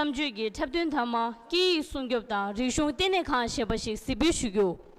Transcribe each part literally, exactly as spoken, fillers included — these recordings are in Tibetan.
བརྩམས་ཆོས་ཀྱི་འཁྲབ་སྟོན་མཐའ་མ་སྐད་ཡིག་སྲུང་སྐྱོབ་དང་རིག་གཞུང་ལྟེ་གནས་ཁང་ཞེས་པ་ཞིག་གཟིགས་འབུལ་ཞུ་རྒྱུ།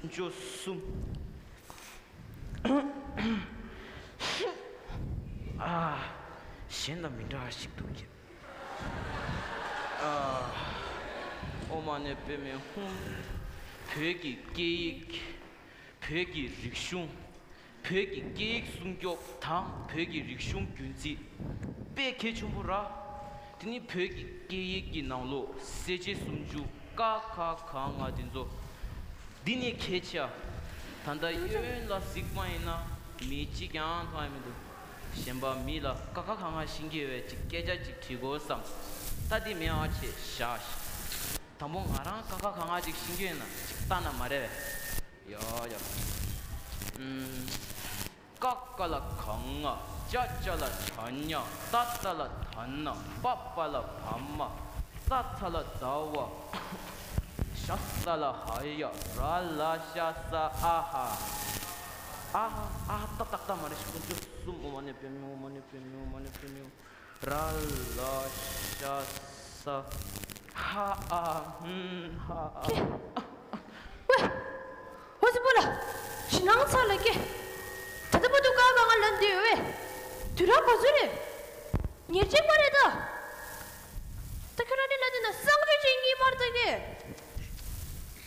བཅུ་གསུམ། ཨ། གཞན་དང་མི་འདྲ་བ་ཞིག་འདུག་ཀྱེ། ཨ། ཨོཾ་མ་ཎི་པདྨེ་ཧཱུྃ། བོད་ཀྱི་སྐད་ཡིག་བོད་ཀྱི་རིག་གཞུང་། བོད་ཀྱི་སྐད་ཡིག་སྲུང་སྐྱོབ་དང་བོད་ཀྱི་རིག་གཞུང་རྒྱུན་འཛིན་དཔེ་གལ་ཆེན་པོ་ར། དེ་ནི་བོད་ཀྱི་སྐད་ཡིག་གི་ནང་ལོགས་གསལ་བྱེད་སུམ་ཅུ་ཀ་ཁ་ག་ང་དེ་ཚོ། འདི་ནི་གལ་ཆེ་ཨ། ད་ལྟ་གཡོན་ལ་གཟིགས་པ་ཡིན་ན་མི་གཅིག་ཀྱང་མཐོང་ཡ་མི་འདུག་གཞན་པ་མི་ལ་ཀ་ཁ་ག་ང་ཤེས་ཀྱི་ཡོད་ཅིག་སྐད་ཆ་ཅིག་དྲི་དགོས་བསམ། ད་འདི་མེད་ཨ་ཆེ་བཞག་དང་པོ་ང་རང་ཀ་ཁ་ག་ང་ཅིག་ཤེས་ཀྱི་ཡོད་ན་ཅིག་ལྟ་ན་མ་རེད་བས། ཡ་ཡ། ཨུམ། ཀ་ཀ་ལ་ག་ང་། ཅ་ཅ་ལ་ཇ་ཉ། ཏ་ཏ་ལ་ད་ན། པ་པ་ལ་བ་མ། ཙ་ཚ་ལ་ཛ་ཝ། ཞ་ཟ་ལ་ཧ་ཡ། ར་ལ་ཤ་ས་ཨ་ཧ། ཨ་ཧ་ཨ་ཧ་ཏ་ཏ་ཏ་མ་རེད་ཤི་ཀུན་ཅོ་གསུམ། ཨོཾ་མ་ཎི་པདྨེ་ཧཱུྃ། མ་ཎི་པདྨེ་ཧཱུྃ། མ་ཎི་པདྨེ་ཧཱུྃ། ར་ལ་ཤ་ས་ཧ་ཨ་ཧུམ་ཧ་ཨ། ཀེ། ཝེ། ཝེ་སི་པོ་ལ། ཞི་ནང་ཚ་ལ་ཀེ། ད་ལྟ་བར་དུ་ཀ་ཁ་ག་ང་ལབ་བསྡད་ཡོད་པས། དུས་རབས་ག་ཚོད་རེད། ཉེར་གཅིག་པ་རེད་ད། ད་ཁྱོད་རང་ནི་ལབ་བསྡད་ན་གསང་སྤྱོད་ཅིག་གཉིས་མར་ད་ཀེ།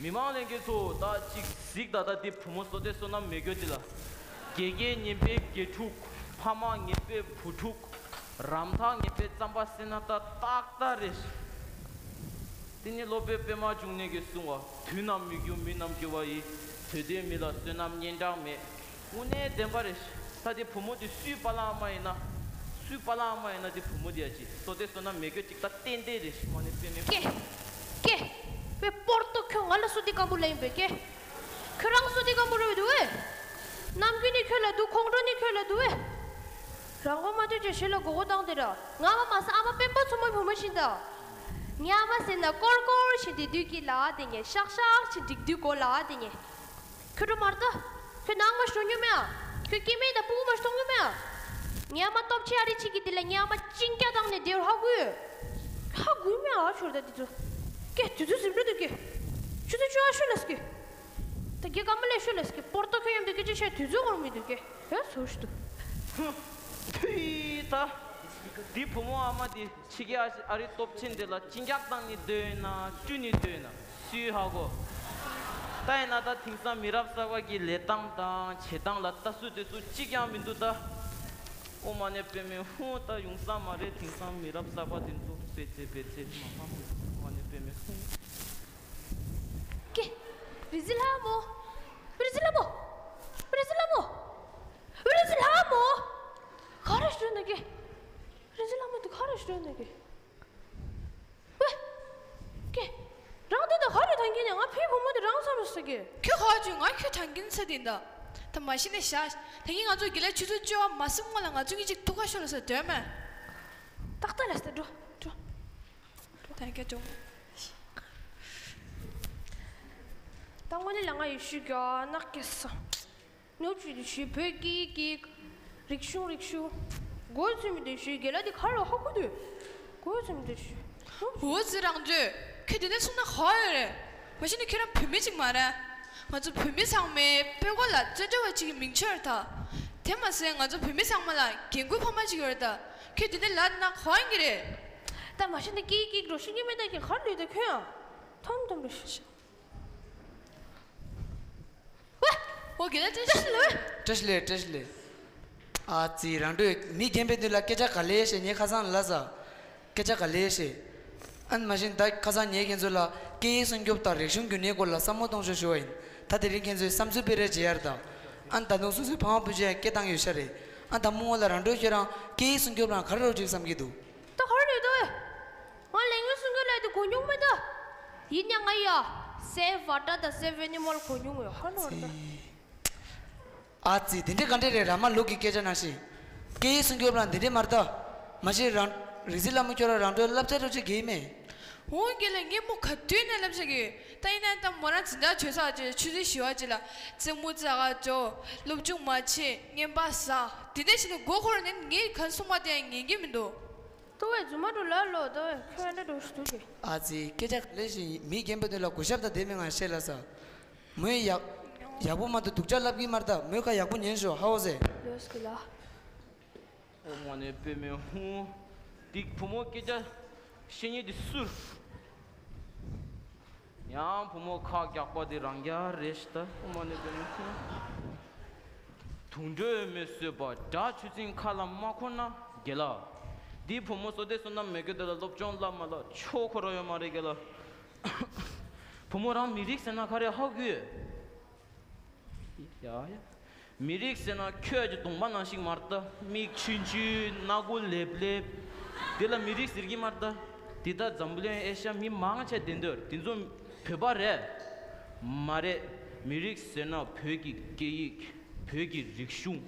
མི་མང་ལྷན་རྒྱས་ཚོ་ད་ཅིག་གཟིགས་ད། ད་འདི་བུ་མོ་བསོད་བདེ་བསོད་ནམས་མེད་རྒྱུ་འདི་ལ། དགེ་རྒན་ངན་པའི་དགེ་ཕྲུག་ཕ་མ་ངན་པའི་བུ་ཕྲུག་རམ་འཐག་ངན་པའི་རྩམ་པ་ཟེར་ན་ད་ཏག་ཏག་རེད། དེ་ནི་སློབ་དཔོན་པདྨ་འབྱུང་གནས་ཀྱིས་གསུངས་པ། དུས་རྣམས་མི་འགྱུར་མི་རྣམས་འགྱུར་བ་ཡིས། བུ་འདོད་མི་ལ་བསོད་ནམས་སྙན་གྲགས་མེད། དངོས་གནས་བདེན་པ་རེད། ད་དེ་བུ་མོ་དེ་སུའི་པ་ལགས་ཨ་མ་ཡིན་ན། སུའི་པ་ལགས་ཨ་མ་ཡིན་ན་དེ་བུ་མོ་དེ་ཡ་ཅི་བསོད་བདེ་བསོད་ནམས་མེད་རྒྱུ་ཅིག་ད་ཏན་ཏན་རེད། མ་ཎི་པདྨེ། ཀེ། ཀེ། ཝེ་པོར་ཏོ་ཁྱོད་ང་ལ་བསོད་བདེ་སྐམ་པོ་ལབ་ཡིན་པས་ཀེ། ཁྱོད་རང་བསོད་བདེ་སྐམ་པོ་རེད་འདུག་ཝེ། ནམ་རྒྱུན་ནི་ཁྱོད་ལ་འདུག་ཁོང་ཁྲོ་ནི་ཁྱོད་ལ་འདུག་ཝེ། རང་མགོ་མ་ཐོན་ཅེས་ཞེ་ལ་མགོ་སྐོར་བཏང་དེ་ར། ང་མ་མ་ས་ཨ་མ་སྤེན་པ་མཚོ་མོའི་བུ་མོ་བཞིན་ད། ཉ་མ་ཟེར་ན་ཀོར་ཀོར་ཞིག་དེ་དུས་ཀྱི་ལ་དེ་ཉེ་ཤག་ཤག་ཞིག་འགྲིག་དུས་གོ་ལ་དེ་ཉེ། ཁྱོད་འགྲོ་མར་ལྟ། ཁྱོད་ནང་མ་ཞོ་ཉོ་མེ་ཨ། ཁྱོད་སྐྱེ་དམན་དང་སྤུ་གུ་མ་ཞོ་ཉོ་མེ་ཨ། ཉ་མ་སྟོབས་ཆེ་ཨ་རི་ཆིག་གི་དེ་ལ་ཉ་མ་ཅིང་ཀྱ་དང་ནས་དེ་ཧ་གུ་ཡོད། ཧ་གུ་མེ་ཨ་ཆོར་ད་དེ་ཚོ། ཀེ་དུས་ཚོད་ཟིན་འགྲོ་འདུག་ཀེ། ཆུ་ཚོད་བཅུ་ཨ་ཤོད་ལས་ཀེ། ད་རྒྱལ་ཀ་མ་ལས་ཤོད་ལས་ཀེ་པོར་ཏོ་ཁྱོད་མཉམ་དུ་སྐད་ཆ་བཤད་དུས་ཚོད་འོང་མི་འདུག་ཀེ། ཧེ་སོ་ཞུ་འདུག་ཧུམ། ཕུའི་ད། འདི་བུ་མོ་ཨ་མ་དེ། ཕྱི་རྒྱལ་ཨ་རི་སྟོབས་ཆེན་དེ་ལ་གཅིན་སྐྱག་བཏང་ནི་འདོད་ན་བཅུ་ནི་འདོད་ན་སུས་ཧ་གོ། ད་ཡིན་ན་ད་དེང་སང་མི་རབས་གསར་པ་གི་ལས་སྟངས་དང་བྱེད་སྟངས་ལ་ལྟ་སུ་དེ་སུ་གཅིག་ཀྱང་མི་འདུག་ད། ཨོཾ་མ་ཎི་པདྨེ་ཧཱུྃ། ད་ཡོང་ས་མ་རེད། དེང་སང་མི་རབས་གསར་པ་དེ་ཚོ་སྤེ་ཚེ་སྤེ་ཚེ་མ་མ་ཧཱུྃ། ཨོཾ་མ་ཎི་པདྨེ་ཧཱུྃ། ཀེ། རི་ཛི་ལྷ་མོ། རི་ཛི་ལྷ་མོ། རི་ཛི་ལྷ་མོ། རི་ཛི་ལྷ་མོ། ག་རེ་ཞུ་ན་ཀེ། རི་ཛི་ལྷ་མོ་དེ་ག་རེ་ཞུ་ན་ཀེ། ཝེ། ཀེ། རང་དེ་ད་ག་རེ་ཐང་གིན་ནས་ང་ཕའི་བུ་མོ་དེ་རང་ཚ་རུ་ས་ཀེ། ཁྱོད་ག་བ་ཅུ་ང་ཁྱོད་ཐང་གིན་ས་དེ་འདྲ། ད་མ་གཞི་ནས་བཞག་ད་གིན་ང་ཚོ་དགེ་ལགས་ཆུ་ཚོད་བཅོ་ལྔ་མ་སུམ་ངོ་ལ་ང་ཚོ་གཉིས་གཅིག་ཐུག་ཁ་ཤོར་ལ་ས་དོན་མེད། ཏག་ཏག་ལ་ས་འགྲོ་འགྲོ། ཐང་ཀ་ཅུང་། ད་དངོས་གནས་ལ་ང་ཡི་ཤུ་ག་ནག་ཀེ་ས། ནོར་བཅུད་དུ་ཞུས་བོད་ཀྱི་ཀྱི། རིག་གཞུང་རིག་གཞུང་། གོ་ཚོད་མི་འདུག་ཞུས་རྒན་ལགས་འདི་ག་རེ་ཧ་གོ་འདུག་གོ་ཚོད་མི་འདུག་ཞུས། འོ་ཙི་རང་ཚོས་ཁྱོད་དེ་འདྲ་གསུང་ན་ག་ཡོད་རེད། མ་གཞི་ནས་ཁྱོད་རང་བོད་མི་གཅིག་མ་རེད། ང་ཚོ་བོད་མི་ཚང་མའི་དཔྲལ་མགོ་ལ་བཙན་བྱོལ་བ་གཅིག་གི་མིང་ཆོད་རེད་ད། དེ་མ་ཟད་ང་ཚོ་བོད་མི་ཚང་མ་ལ་རྒན་རྒོན་ཕ་མ་གཅིག་ཡོད་རེད་ད། ཁྱོད་དེ་འདྲ་ལབ་ན་ག་ཡོང་གི་རེད། ད་མ་གཞི་ནས་ཀྱིག་ཀྱིག་འགྲོ་ཤེས་ཀྱི་མེད་ད་ཀྱི་ག་རེ་ལུས་ད་ཁྱོད་ཡང་། ཐོམ་ཐོམ་འགྲོ་ཤེས། ཝེ། ཨོ་རྒན་ལགས་བཀྲ་ཤིས་བདེ་ལེགས། བཀྲ་ཤིས་བདེ་ལེགས། བཀྲ་ཤིས་བདེ་ལེགས། ཨ་ཙི་རང་འགྲོས་མི་རྒན་པའི་མདུན་ལ་སྐད་ཆ་ག་ལེ་བཤད། ངས་ཁ་སང་ལབ་ས། སྐད་ཆ་ག་ལེ་བཤད། ཨ་ནི་མ་གཞི་ད་ཁ་སང་ངས་ཁྱེད་ཚོ་ལ་སྐད་ཡིག་སྲུང་སྐྱོབ་དང་རིག་གཞུང་རྒྱུན་གནས་སྐོར་ལ་བསམ་བློ་གཏོང་ཤོག་ཞུ་བ་ཡིན། ད་དེ་རིང་ཁྱེད་ཚོས་བསམ་ཚུལ་སྤེལ་རེས་བྱེད་ཡ་རེད་ད། ཨ་ནི་ད་དུང་སོ་སོའི་ཕ་མ་བུ་ཆེན་སྐད་བཏང་ཡོད་ཤག་རེད། ཨ་ནི་ད་མོ་ལ་རང་གྲོལ་ཁྱོད་རང་སྐད་ཡིག་སྲུང་སྐྱོབ་རང་ག་རེ་རོགས་བྱེད་བསམ་གྱི་འདུག་ད་ག་རེ་རེད་ད། ང་ལས་ངན་སྲུང་སྐྱོབ་ལས་དེ་གོ་མྱོང་མེད་ད། ཡིན་ཡང་ང་ཡ་སེ་ཝ་ཊར་དང་སེ་ཝེ་ནི་མོལ་གོ་མྱོང་ཡོད་ཧ་ནོར་ད། ཨ་ཙི། དེ་འདྲས་ག་འདྲས་རེད། ར་མ་ལུག་གི་སྐད་ཆ་ནང་བཞིན། སྐད་ཡིག་སྲུང་སྐྱོབ་ལ་འདི་འདྲས་མ་རེད་ད། མ་གཞི་རང་རིག་འཛིན་ལྷ་མོ་ཁྱོད་རང་རང་གྲོལ་བསླབ་བྱ་རོགས་བྱེད་ཀྱི་ཡིན་མེད། འོང་རྒན་ལགས། ངས་མོ་ག་དུས་ནས་བསླབ་བྱ་གི་ཡོད། ད་ཡིན་ན་ད་མོ་རང་འཛིན་གྲྭ་གྲོལ་ཚར་རྗེས་ཆུ་ཚོད་བཞི་པ་ཅིག་ལ་རྩེད་མོ་རྩེ་ག་འགྲོ། སློབ་སྦྱོང་མ་བྱེད། རྔན་པ་ཟ། དེ་འདྲས་བྱས་ནས་མགོ་འཁོར་ནས་ངས་ག་སོང་མ་དེ་ཡང་ཉན་གྱི་མི་འདུག་ཏོ་བས་རྫུན་མ་འགྲོ་ལ་ལོ་ཏོ་བས་ཁྱོད་འདྲ་འགྲོ་ཞུ་དུ་ཞེས། ཨ་ཙི། སྐད་ཆ་ག་ལེ་ཞིག་མི་རྒན་པོ་དེ་ལ་གུས་ཞབས་དང་ལྡན་པའི་ངང་བཤད་ལ་ས། མོས་ཡག་ཡག་པོ་མ་གཏོགས་སྡུག་ཅག་ལབ་ཀྱི་མ་རེད་ད། མོས་ཁ་ཡག་པོ་ཉན་ཤོག་ཧ་འོ་ཟེ། ལོས་ཀྱི་ལ། ཨོ་མ་ནི་པདྨེ་ཧཱུྃ། འདི་བུ་མོ་སྐད་ཆ་བཤད་མཁན་འདི་སུ། ཡང་བུ་མོ་ཁ་རྒྱག་པ་འདི་རང་རྒྱལ་རེད་ཤི་ད། ཨོ་མ་ནི་པདྨེ་ཧཱུྃ། དུང་སྒྲོན་མེ་གསོད་པ་དགྲ་ཆུ་འཛིན་ཁ་ལ་མ་འཁོར་ན་རྒྱལ་ལ། འདི་བུ་མོ་བསོད་བདེ་བསོད་ནམས་མེད་མཁན་འདི་ལ་སློབ་སྦྱོང་བསླབ་མ་ལ་ཆོ་འཁོར་ཡོད་མ་རེད་རྒྱལ་ལ། བུ་མོ་རང་མི་རིགས་ཟེར་ན་ག་རེ་ཧ་གོ་ཡོད། ཡ་ཡ། མི་རིགས་ཟེར་ན་ཁྱོད་ཀྱི་གདོང་པ་ནང་བཞིན་མ་རེད་ད། མིག་ཆུན་ཆུན། སྣ་སྒོ་ལེབ་ལེབ། དེ་ལ་མི་རིགས་ཟེར་གྱི་མ་རེད་ད། དེ་ད་འཛམ་བུ་གླིང་ཨེ་ཤ་ཡ་མི་མང་ཆེ་བསྡད་འདོད་དེ་ཚོ་བོད་པ་རེད། མ་རེད། མི་རིགས་ཟེར་ན་བོད་ཀྱི་སྐད་ཡིག་བོད་ཀྱི་རིག་གཞུང་།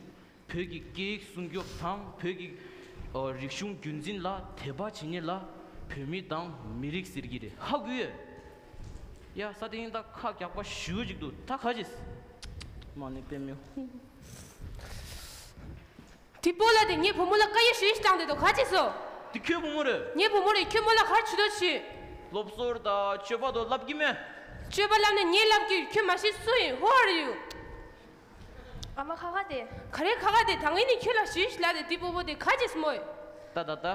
བོད་ཀྱི་སྐད་ཡིག་སྲུང་སྐྱོབ་དང་བོད་ཀྱི་ཨ་རིག་གཞུང་རྒྱུན་འཛིན་ལ་དད་པ་བྱེད་མཁན་ལ་བོད་མི་དང་མི་རིགས་ཟེར་གྱི་རེད། ཧ་གོ་ཡོད། ཡ་ས་དེ་ཡིན་ད་ཁ་རྒྱག་པ་ཞུ་ཅིག་འདུག་ད་ག་ཅིས། མ་ནི་པདྨེ་ཧཱུྃ། དེ་སྤོ་ལགས་དེ་ངའི་བུ་མོ་ལ་བཀའ་ཡིག་ཞུ་ཡིག་བཏང་བསྡད་འདུག་ག་ཅིས་སོ། དེ་ཁྱོད་བུ་མོ་རེད། ངའི་བུ་མོ་རེད། ཁྱོད་མོ་ལ་ག་རེ་བྱེད་དོ་བྱེད། སློབ་གསོ་དང་སྤྱོད་པ་དང་བསླབ་ཀྱི་མེད། སྤྱོད་པ་བསླབ་ནས་ངས་བསླབ་ཀྱི་ཡོད། ཁྱོད་མ་ཤེས་སུ་ཡིན། Who are you? ཨ་མ་ཁ་ཁ་དེ། ག་རེ་ཁ་ཁ་དེ། ད་ངས་ནི་ཁྱོད་ལ་ཞུས་ཤིག་ལ་དེ་དེ་པོ་པོ་དེ་ཁ་ཅིག་སྨོས། ད་ད་ད།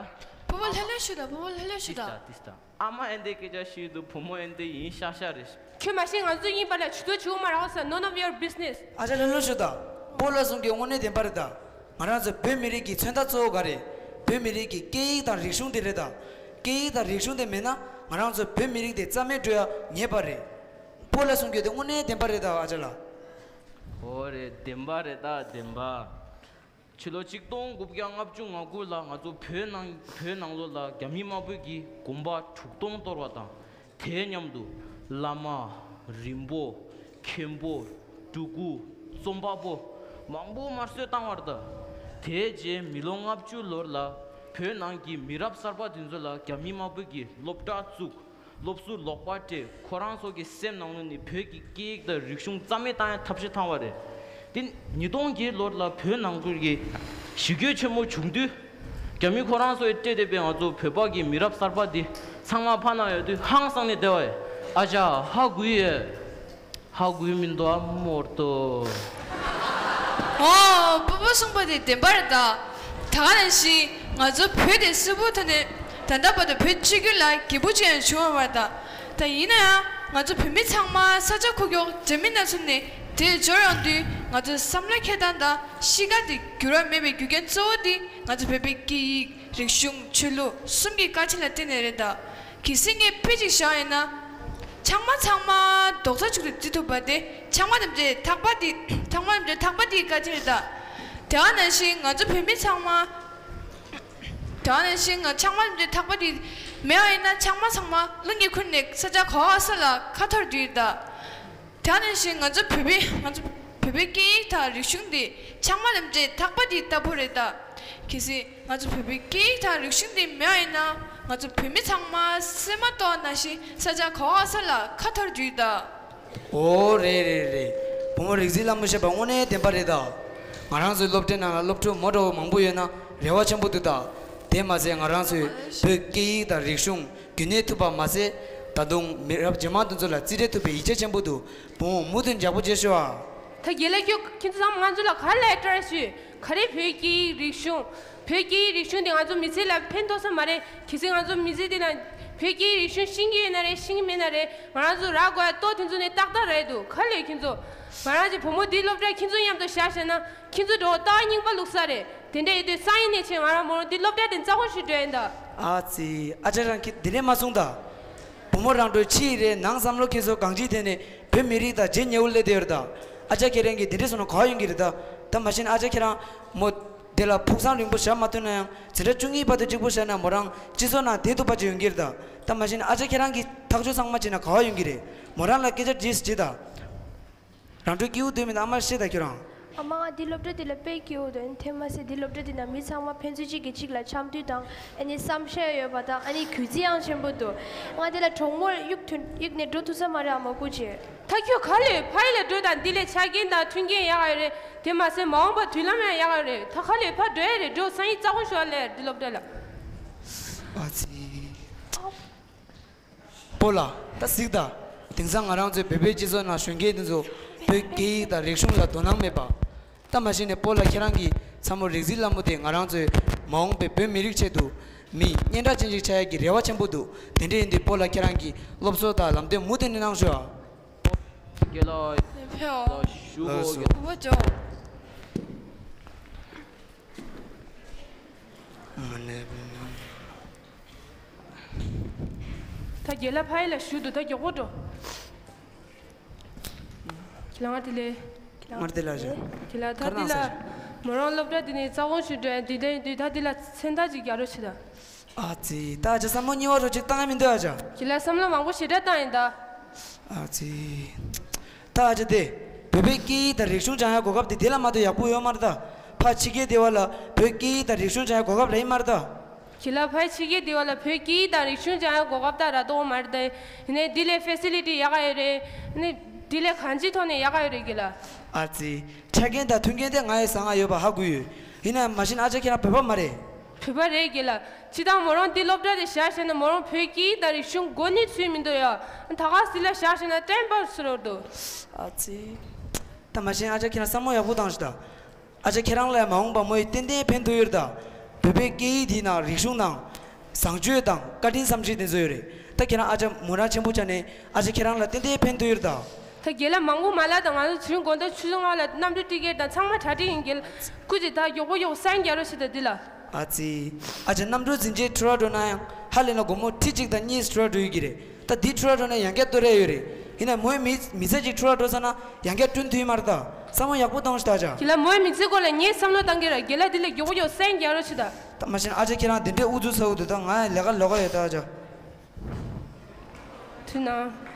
པོ་པོ་ལྷོད་ལྷོད་ཤོད་ད། པོ་པོ་ལྷོད་ལྷོད་ཤོད་ད། ཏིས་ད་ཏིས་ད། ཨ་མ་ཨེ་འདི་སྐད་ཆ་ཤོད་དུ་བུ་མོ་ཨེ་འདི་ཡིན་ཤག་ཤག་རེད། ཁྱོད་མ་ཤེས་ང་ཚོ་ཡིན་པ་ལ་ཇུས་གཏོགས་བྱེད་དགོས་མ་རེད་ས། None of your business. ཨ་ཅག་ལྷོད་ལྷོད་ཤོད་ད། པོ་ལགས་གསུང་གི་དངོས་གནས་བདེན་པ་རེད་ད། ང་རང་ཚོ་བོད་མི་རིགས་ཀྱི་མཚོན་རྟགས་གཙོ་བོ་ག་རེ། བོད་མི་རིགས་ཀྱི་སྐད་ཡིག་དང་རིག་གཞུང་དེ་རེད་ད། སྐད་ཡིག་དང་རིག་གཞུང་དེ་མེད་ན་ང་རང་ཚོ་བོད་མི་རིགས་དེ་རྩ་མེད་འགྲོ་ཡ་ངེས་པ་རེད། པོ་ལགས་གསུང་གི་དེ་དངོས་གནས་བདེན་པ་རེད་ད་ཨ་ཅག་ལགས། ཨོ་རེད། བདེན་པ་རེད་ད་བདེན་པ། ཕྱི་ལོ་ཆིག་སྟོང་དགུ་བརྒྱ་ལྔ་བཅུ་ང་དགུ་ལ་ང་ཚོ་བོད་ནང་བོད་ནང་ལོགས་ལ་རྒྱ་མི་དམར་པོས་ཀྱིས་དགོན་པ་དྲུག་སྟོང་གཏོར་བ་དང་། དེའི་མཉམ་དུ་བླ་མ། རིན་པོ། མཁན་པོ། སྤྲུལ་སྐུ། རྩོམ་པ་པོ། མང་པོ་དམར་གསོད་བཏང་བ་རེད་ད། དེའི་རྗེས་མི་ལོ་ལྔ་བཅུ་ལོར་ལ་བོད་ནང་གི་མི་རབས་གསར་པ་དེ་ཚོ་ལ་རྒྱ་མི་དམར་པོས་ཀྱིས་སློབ་གྲྭ་བཙུགས། སློབ་ཟུར་ལོག་པ་སྤྲད། ཁོ་རང་ཚོ་གི་སེམས་ནང་ལོགས་ནས་བོད་ཀྱི་སྐད་ཡིག་དང་རིག་གཞུང་རྩ་མེད་བཏང་ཡ་ཐབས་ཤེས་བཏང་བ་རེད། དེ་ཉིས་སྟོང་བརྒྱད་ལོར་ལ་བོད་ནང་ཁུལ་གྱི་ཞི་རྒོལ་ཆེན་མོ་བྱུང་དུས། རྒྱ་མི་ཁོ་རང་ཚོས་སྤྲད་བསྡད་པའི་ང་ཚོ་བོད་པ་གི་མི་རབས་གསར་པ་འདི་ཚང་མ་ཕར་ནང་ཡོད་དུས་ཧང་སངས་ནས་བསྡད་པ་ཡིན། ཨ་ཅག་ཧ་གོ་ཡོད། ཧ་གོ་མི་འདུག་ཨ་མོར་ཏོ། ཨོ། པོ་པོ་གསུངས་པ་དེ་བདེན་པ་རེད་ད། ད་ག་ནང་བཞིན་ང་ཚོ་བོད་དེ་སུ་བོ་ཐོན་ནས་ད་ལྟ་བར་དུ་བོད་སྤྱི་རྒྱུད་ལ་རྒྱས་པོ་ཅིག་ཡང་བྱུང་བ་མ་རེད་ད། ད་ཡིན་ན་ཡང་ང་ཚོ་བོད་མི་ཚང་མ་ས་ཆ་ཁུག་ཀྱོག་འདྲ་མིན་སྣ་ཚོགས་ནས་དེར་འབྱོར་ཡོང་དུས་ང་ཚོ་བསམ་བློ་འཁྱེར་སྟངས་དང་གཤིས་ཀ་དེ་འགྱུར་བ་མེད་པའི་རྒྱུ་རྐྱེན་གཙོ་བོ་དེ་ང་ཚོ་བོད་པའི་སྐད་ཡིག་རིག་གཞུང་ཆོས་ལུགས་གསུམ་གྱི་བཀའ་དྲིན་ལ་བརྟེན་ནས་རེད་ད། གལ་སྲིད་ངས་དཔེ་ཅིག་བཞག་ཡིན་ན། ཆང་མ་ཚང་མ་རྡོག་རྩ་གཅིག་ཏུ་བརྩི་ཐུབ་པ་དེ་ཆང་མ་དམ་བཅའི་ཐག་པ་དེ་ཆང་མ་དམ་བཅའི་ཐག་པ་དེའི་བཀའ་དྲིན་རེད་ད། དེ་ག་ནང་བཞིན་ང་ཚོ་བོད་མི་ཚང་མ། དེ་ག་ནང་བཞིན་ང་ཆང་མ་དམ་བཅའི་ཐག་པ་དེ་མེད་པ་ཡིན་ན་ཆང་མ་ཚང་མ་རླུང་གིས་ཁུར་ནས་ས་ཆ་ག་པ་ག་ས་ལ་ཁ་འཐོར་རྒྱུ་རེད་ད། དེ་ནང་བཞིན་ང་ཚོ་བོད་པའི་ང་ཚོ་བོད་པའི་སྐད་ཡིག་དང་རིག་གཞུང་འདི་ཆང་མ་དམ་བཅའི་ཐག་པ་འདི་ལྟ་བུ་རེད་ད། གལ་སྲིད་ང་ཚོ་བོད་པའི་སྐད་ཡིག་དང་རིག་གཞུང་འདི་མེད་པ་ཡིན་ན་ང་ཚོ་བོད་མི་ཚང་མ་སེམས་མ་གཏོགས་ནང་བཞིན་ས་ཆ་ག་པ་ག་ས་ལ་ཁ་འཐོར་རྒྱུ་ཡོད་ད། ཨོ་རེད་རེད་རེད། བུ་མོ་རིག་འཛིན་ལྷ་མོ་བཤད་པ་དངོས་གནས་བདེན་པ་རེད་ད། ང་རང་ཚོའི་སློབ་གྲྭའི་ནང་ལ་སློབ་ཕྲུག་མོ་འདྲ་བོ་མང་པོ་ཡོད་ན་རེ་བ་ཆེན་པོ་འདུག་ད། དེ་མ་ཟད་ང་རང་ཚོའི་བོད་སྐད་ཡིག་དང་རིག་གཞུང་རྒྱུན་གནས་ཐུབ་པ་མ་ཟད། ད་དུང་མི་རབས་རྗེས་མ་དེ་ཚོ་ལ་རྩིས་སྤྲད་ཐུབ་པའི་ཡིད་ཆེས་ཆེན་པོ་འདུག་བུ་མོ་མུ་མཐུད་མགྱོགས་པོ་བྱེད་ཤོག་ཨ། ད་རྒན་ལགས་ཁྱོད་ཁྱེད་ཚོ་ཚང་མ་ང་ཚོ་ལ་ག་རེ་ལབ་ཡ་ཊ་རའི་ཞུས། ག་རེ་བོད་སྐད་ཡིག་རིག་གཞུང་། བོད་སྐད་ཡིག་རིག་གཞུང་དེ་ང་ཚོ་མི་ཚེ་ལ་ཕན་ཐོགས་ས་མ་རེད། གལ་སྲིད་ང་ཚོ་མི་ཚེ་འདི་ན་བོད་སྐད་ཡིག་རིག་གཞུང་ཤེས་ཀྱི་ཡོད་ན་རེད། ཤེས་ཀྱི་མེད་ན་རེད། ང་རང་ཚོ་རག་དགོས་ཡ་ལྟོ་དེ་ཚོ་ནི་ཏག་ཏག་རེད་འདུག་ག་ལས་ཁྱེད་ཚོ། ང་རང་གི་བུ་མོ་འདིའི་སློབ་གྲྭར་ཁྱེད་ཚོ་མཉམ་དུ་བཞག་བཞག་ན་ཁྱེད་ཚོ་འགྲོ་ལྟ་བ་རྙིང་པ་བླུགས་ས་རེད། དེ་འདྲ་ཡིན་དུས་སང་ཉིན་ནས་བྱས་ང་རང་མོ་རང་འདི་སློབ་གྲྭ་དེ་རྩ་བ་ཤོར་འགྲོ་ཡིན་ད། ཨ་ཙི། ཨ་ཅག་རང་གིས་འདི་ནས་མ་གསུངས་ད། བུ་མོ་རང་གྲོལ་ཕྱི་ཡི་རེད། ནང་བསམ་བློ་ཁྱེད་ཚོ་གང་ཅིའི་ཐད་ནས་བོད་མི་རིགས་དང་རྗེས་ཉེ་བོ་སླེབས་བསྡད་ཡོད་རེད་ད། ཨ་ཅག་ཁྱེད་རང་གིས་དེ་འདྲས་སོང་ན་ག་པར་ཡོང་གི་རེད་ད། ད་མ་གཞི་ནས་ཨ་ཅག་ཁྱེད་རང་མོ་དེ་ལ་ཕུགས་བསམ་རིང་པོ་བཞག་མ་ཐུབ་ན་ཡང་འཛིན་གྲྭ་བཅུ་གཉིས་བར་དུ་གཅིག་པུ་བཞག་ན་མོ་རང་སྤྱི་ཚོགས་ནང་བསྡད་ཐུབ་པ་ཅིག་ཡོང་གི་རེད་ད། ད་མ་གཞི་ནས་ཨ་ཅག་ཁྱེད་རང་གིས་ཐག་གཅོད་ཚང་མ་བྱས་ན་ག་པར་ཡོང་གི་རེད། མོ་རང་ལ་སྐད་ཆ་དྲིས་ཅིག་ད། རང་གྲོས་སྐྱིད་པོ་སྡོད་མི་འདུག་ཨ་མར་བཤད་ད་ཁྱོད་རང་། ཨ་མ་ང་འདི་སློབ་གྲྭ་འདི་ལ་དཔེ་སྐྱིད་པོ་འདུག་དེ་མ་ཟད་འདི་སློབ་གྲྭ་འདི་ནང་མི་ཚང་མ་ཕན་ཚུན་གཅིག་གིས་གཅིག་ལ་འཆམ་མཐུན་དང་ཨ་ནི་བསམ་ཤེས་ཡོད་པ་དང་ཨ་ནི་གུས་བརྩི་ཡང་ཆེན་པོ་འདུག་ང་འདི་ལ་གྲོགས་མོར་གཡུག་ཐུན་གཡུག་ནས་འགྲོ་ཐུབ་ས་མ་རེད་ཨ་མ་སྐུ་མཁྱེན། ད་ཁྱོད་ག་ལེ་ཕ་ཡུལ་ལ་འགྲོ་དང་འདི་ལས་ཆ་རྐྱེན་དང་མཐུན་རྐྱེན་ཡག་ག་ཡོད་རེད། དེ་མ་ཟད་མ་འོངས་པ་མདུན་ལམ་ཡང་ཡག་ག་ཡོད་རེད། ད་ག་ལེ་ཕར་འགྲོ་ཡ་རེད། འགྲོ་སང་ཉིན་རྩ་དགོང་ཞོགས་ལས་འདི་སློབ་གྲྭ་ལ། ཨ་ཙི། སྤོ་ལགས། ད་གཟིགས་དང་། དེང་སང་ང་རང་ཚོའི་བོད་པའི་སྤྱི་ཚོགས་ནང་གཞོན་སྐྱེས་འདི་ཚོ་བོད་སྐད་ཡིག་དང་རིག་གཞུང་ལ་དོ་སྣང་མེད་པ། ད་མ་གཞི་ནས་སྤོ་ལགས་ཁྱེད་རང་གི་ཚ་མོ་རིག་འཛིན་ལྷ་མོ་དེ་ང་རང་ཚོའི་མ་འོངས་པའི་བོད་མི་རིགས་ཆེད་དུ་མི་སྙན་གྲགས་ཅན་ཞིག་ཆགས་ཡག་གི་རེ་བ་ཆེན་པོ་འདུག་དེ་འདྲ་ཡིན་དུས་སྤོ་ལགས་ཁྱེད་རང་གི་སློབ་གསོ་དང་ལམ་སྟོན་མུ་མཐུད་ནས་གནང་ཤོག་ཨ། དགེ་ལགས། ཕེ་ཨོ། ཞུ་གོ་ལགས་སོ། དགེ་ལགས། ཨ་ནེ། ད་རྒན་ལགས་ཕ་ཡུལ་ལ་བཞུགས་འདུག་ད་མགྱོགས་པོ་འགྲོ། ཁྱེད་ལ་སྔར་དེ་ལས། སྔར་དེ་ལ་བཞག་ཁྱེད་ལ་ད་ཁར་འདི་ནང་ལ་ས་མོ་རང་སློབ་གྲྭ་འདི་ནས་རྩ་དགོང་ཞིག་འགྲོ་ཡ་འདི་འདྲ་ཡིན་དུས་ད་འདི་ལ་མཚན་རྟགས་ཅིག་རྒྱག་རོགས་བྱེད་ད། ཨ་ཙི། ད་ཨ་ཅག་བསམ་བློ་གཉིས་པ་རོ་ཅིག་བཏང་ཡ་མི་འདུག་ཨ་ཅག་ཁྱེད་ལ་བསམ་བློ་མང་པོ་ཞེ་དྲག་བཏང་ཡིན་ད། ཨ་ཙི། ད་ཨ་ཅག་དེ། བོད་པའི་སྐད་ཡིག་དང་རིག་གཞུང་སྦྱང་ཡ་གོ་སྐབས་དེ་དེ་ལ་མ་གཏོགས་ཡག་པོ་ཡོད་མ་རེད་ད། ཕ་ཕྱི་རྒྱལ་སྡེ་བ་ལ་བོད་སྐད་ཡིག་དང་རིག་གཞུང་སྦྱང་ཡ་གོ་སྐབས་རེད་མ་རེད་ད། ཁྱེད་ལ་ཕ་ཕྱི་རྒྱལ་སྡེ་བ་ལ་བོད་སྐད་ཡིག་དང་རིག་གཞུང་སྦྱང་ཡ་གོ་སྐབས་ད་རག་ཏོ་མ་རེད་ད། ཡིན་ནའི་འདི་ལས་ཕེ་སི་ལི་ཊི་ཡག་ག་ཡོད་རེད། ནི་འདི་ལས་གང་ཅིའི་ཐོག་ནས་ཡག་ག་ཡོད་རེད་ཁྱེད་ལ། ཨ་ཙི། ཆ་རྐྱེན་དང་མཐུན་རྐྱེན་དེ་ང་ཡི་བཟང་ང་ཡོད་པ་ཧ་གོ་ཡོད། ཡིན་ནའི་མ་གཞི་ནས་ཨ་ཅག་ཁྱེད་རང་བོད་པ་མ་རེད། བོད་པ་རེད་ཁྱེད་ལ། སྤྱིར་བཏང་མོ་རང་འདི་སློབ་གྲྭ་དེ་བཞག་བྱས་ན་མོ་རང་བོད་སྐད་ཡིག་དང་རིག་གཞུང་མགོ་གཉིས་ཚུད་མི་འདུག་ཡ། ད་ག་སི་ལ་བཞག་བྱས་ན་བསྟན་པ་ཟེར་བ་འདུག་ཨ་ཙི། ད་མ་གཞི་ཨ་ཅག་ཁྱེད་རང་བསམ་བློ་ཡག་པོ་བཏང་ཞིག་ད། ཨ་ཅག་ཁྱེད་རང་ལ་མ་འོངས་པ་མོ་ཡིས་ཏན་ཏན་ཕན་ཐོགས་ཡོད་ད། བོད་པའི་སྐད་ཡིག་དེའི་ནང་རིག་གཞུང་དང་། བཟང་སྤྱོད་དང་བཀའ་དྲིན་བསམ་ཤེས་དེ་ཚོ་ཡོད་རེད། ད་ཁྱེད་རང་ཨ་ཅག་མོ་རང་ཆེན་པོ་ཆགས་ནས་ཨ་ཅག་ཁྱེད་རང་ལ་ཏན་ཏན་ཕན་ཐོགས་ཡོད་ད། ད་རྒན་ལགས་མང་པོ་མ་ལབ་དང་། ང་ཚོ་དུས་དགོང་དག་ཆུ་ཚོད་ལྔ་ལ་གནམ་གྲུ་ཊི་ཀེ་ཊི་དང་ཚང་མ་གྲ་སྒྲིག་ཡིན་རྒན། སྐུ་མཁྱེན་ད་མགྱོགས་པོ་མགྱོགས་པོ་སང་རྒྱ་རོགས་བྱེད་ད་འདི་ལ། ཨ་ཙི། ཨ་ཅག་གནམ་གྲུ་འཛིན་ཆས་འཕྲོ་བརླག་འགྲོ་ན་ཡང་ཧ་ལས་ན་སྒོར་མོ་ཁྲི་གཅིག་དང་གཉིས་འཕྲོ་བརླག་འགྲོ་ཡི་གི་རེད། ད་འདི་འཕྲོ་བརླག་འགྲོ་ན་ཡང་བསྐྱར་གཏོར་ཡ་ཡོད་རེད། ཡིན་ན་མོའི་མི་མི་ཚེ་གཅིག་འཕྲོ་བརླག་འགྲོ་ཚར་ན་ཡང་བསྐྱར་བསྐྲུན་ཐུབ་ཡི་མ་རེད་ད། བསམ་བློ་ཡག་པོ་བཏང་ཤིག་ད་ཨ་ཅག་རྒན་ལགས་མོའི་མི་ཚེ་སྐོར་ལ་ངས་བསམ་བློ་བཏང་གི་ར། རྒན་ལགས་འདི་ལ་མགྱོགས་པོ་མགྱོགས་པོ་སང་རྒྱ་རོགས་བྱེད་ད། ད་མ་གཞི་ཨ་ཅག་ཁྱེད་རང་འདི་འདྲའི་ཨུ་ཚུགས་ཚ་བོ་འདུག་ད་ང་ལས་ཀ་ལོག་ག་ཡོད་ད་ཨ་ཅག་དུས་ན།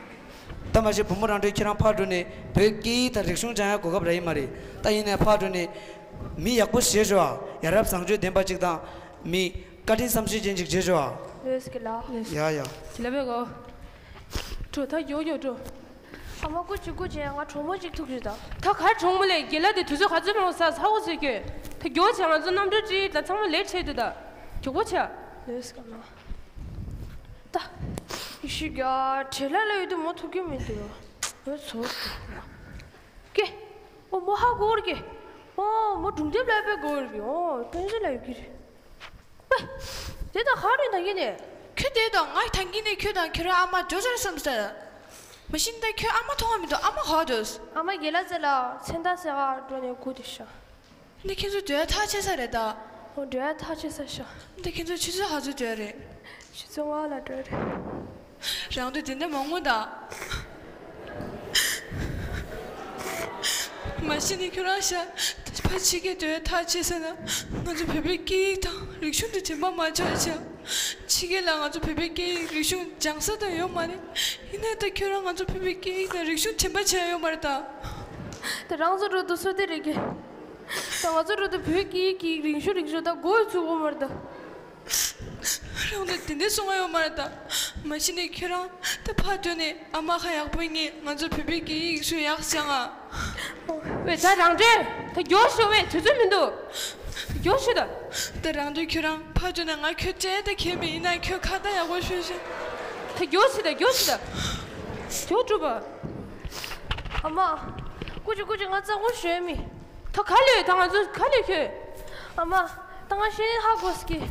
ད་མ་གཞི་བུ་མོ་རང་གྲོལ་ཁྱེད་རང་ཕར་འགྲོ་ནས་བོད་སྐད་ཡིག་དང་རིག་གཞུང་སྦྱང་ཡ་གོ་སྐབས་རག་གི་མ་རེད། ད་ཡིན་ནའི་ཕར་འགྲོ་ནས་མི་ཡག་པོ་བྱེད་ཤོག་ཨ། ཡ་རབས་བཟང་སྤྱོད་ལྡན་པ་ཅིག་དང་། མི་བཀའ་དྲིན་བསམ་ཤེས་ཅན་ཅིག་བྱེད་ཤོག་ཨ། ལོས་ཀྱི་ལ། ཡ་ཡ། ཅི་ལ་བས་གོ། འགྲོ་ད་མགྱོགས་མགྱོགས་འགྲོ། ཨ་མ་སྐུ་མཁྱེན་སྐུ་མཁྱེན། ང་གྲོགས་མོ་གཅིག་ཐུག་རེད་ད། ད་གར་གྲོགས་མོ་ལས་རྒན་ལགས་དེ་དུས་ཚོད་ག་ཚོད་མང་ས་ས་འོ་ཟེར་ཁྱོད། ད་མགྱོགས་བྱས། ང་ཚོ་གནམ་གྲུ་ཊི་ཀེ་ཊི་ལ་ཚང་མ་ལེ་ཊི་བྱས་འདུག་ད། མགྱོགས་པོ་བྱས། ལོས་ཀྱི་ལ། ད། ཡེ་ཤེས་རྒྱལ་བྲེལ་ལ་ལ་ཡོད་དུས་མོ་ཐུག་གི་མི་འདུག་ཨོ་ཚོ། ཀེ། ཨོ་མོ་ཧ་གོ་ར་ཀེ། ཨོ་མོ་སྒྲུང་དེབ་ལ་དཔེ་གོ་ར་ཀེ། ཨོ་དཔེ་མཛོད་ལ་ཡོད་ཀྱི་རེད། ཨེ། དེ་དང་ག་རེ་ད་གིན་ནས། ཁྱོད་དེ་དང་ང་ད་གིན་ནས་ཁྱོད་དང་ཁྱོད་རང་ཨ་མ་འགྲོ་ཚར་བསམ་ས། མ་གཞི་ད་ཁྱོད་ཨ་མ་མཐོང་བ་མི་འདུག་ཨ་མ་ག་པར་འདུག་ཨ་མ་རྒན་ལགས་རྩེ་ལ་མཚན་རྟགས་ཟེར་ག་འགྲོ་ནས་སྒུག་བསྡད་ཤག་འདི་ཁྱེད་ཚོ་སྡོད་ཡ་ཐག་ཆད་ས་རེད་ད། འོ་སྡོད་ཡ་ཐག་ཆད་ས་ཤག་འདི་ཁྱེད་ཚོ་ཆུ་ཚོད་ག་ཚོད་སྡོད་ཡ་རེད། ཆུ་ཚོད་ལྔ་ལ་འགྲོ་ཡ་རེད། རང་དུ་དེ་འདྲ་མང་པོ་ད། མ་གཞི་ནས་ཁྱོད་རང་ཤ་ཕ་ཕྱི་རྒྱལ་སྡོད་ཡ་ཐག་ཆད་ས་ན་ང་ཚོ་བོད་པའི་སྐད་ཡིག་དང་རིག་གཞུང་དེ་དྲན་པ་མ་ཆགས་ཤག་ཕྱི་རྒྱལ་ལ་ང་ཚོ་བོད་པའི་སྐད་ཡིག་རིག་གཞུང་སྦྱང་ས་དང་ཡོད་མ་རེད། ཡིན་ན་ད་ཁྱོད་རང་ང་ཚོ་བོད་པའི་སྐད་ཡིག་དང་རིག་གཞུང་དྲན་པ་བྱས་ཡོད་མ་རེད་ད། ད་རང་ཚོ་འགྲོ་དུ་སུ་དེ་རེད་ཀྱི། ད་ང་ཚོ་འགྲོ་དུ་བོད་སྐད་ཡིག་གི་རིག་གཞུང་རིག་གཞུང་ད་མགོ་ཡི་ཚུགས་ཡོད་མ་རེད་ད། རང་ད་དེ་འདྲ་གསུང་ང་ཡོད་མ་རེད་ད། མ་གཞི་ནས་ཁྱོད་རང་ད་ཕར་འགྲོ་ནས་ཨ་མ་ཁ་ཡག་པོ་ངས་ང་ཚོ་བོད་པའི་སྐད་ཡིག་རིག་གཞུང་ཡག་སྦྱང་ཨ། ཝེ་ད་རང་འདྲེ། ད་མགྱོགས་ཤོག་ཝེ་དུས་ཚོད་མི་འདུག་མགྱོགས་ཤོག་ད། ད་རང་འདྲེ་ཁྱོད་རང་ཕར་འགྲོ་ན་ང་ཁྱོད་སྤྲད་ད་ཁྱད་མེད། ཡིན་ན་ཁྱོད་ཁ་ད་ཡག་པོ་ཤོད་ཤོད། ད་མགྱོགས་ཤོག་ད་མགྱོགས་ཤོག་ད། མགྱོགས་སྒྲུབ་པ། ཨ་མ། སྐུ་མཁྱེན་སྐུ་མཁྱེན་ང་གཙང་པོ་ཞུ་ཡ་མི། ད་ག་ལོས་ད་ང་ཚོ་ག་ལོས་ཁྱོད། ཨ་མ། ད་ང་ཤེས་ནས་ཧ་གོ་སྐྱེ།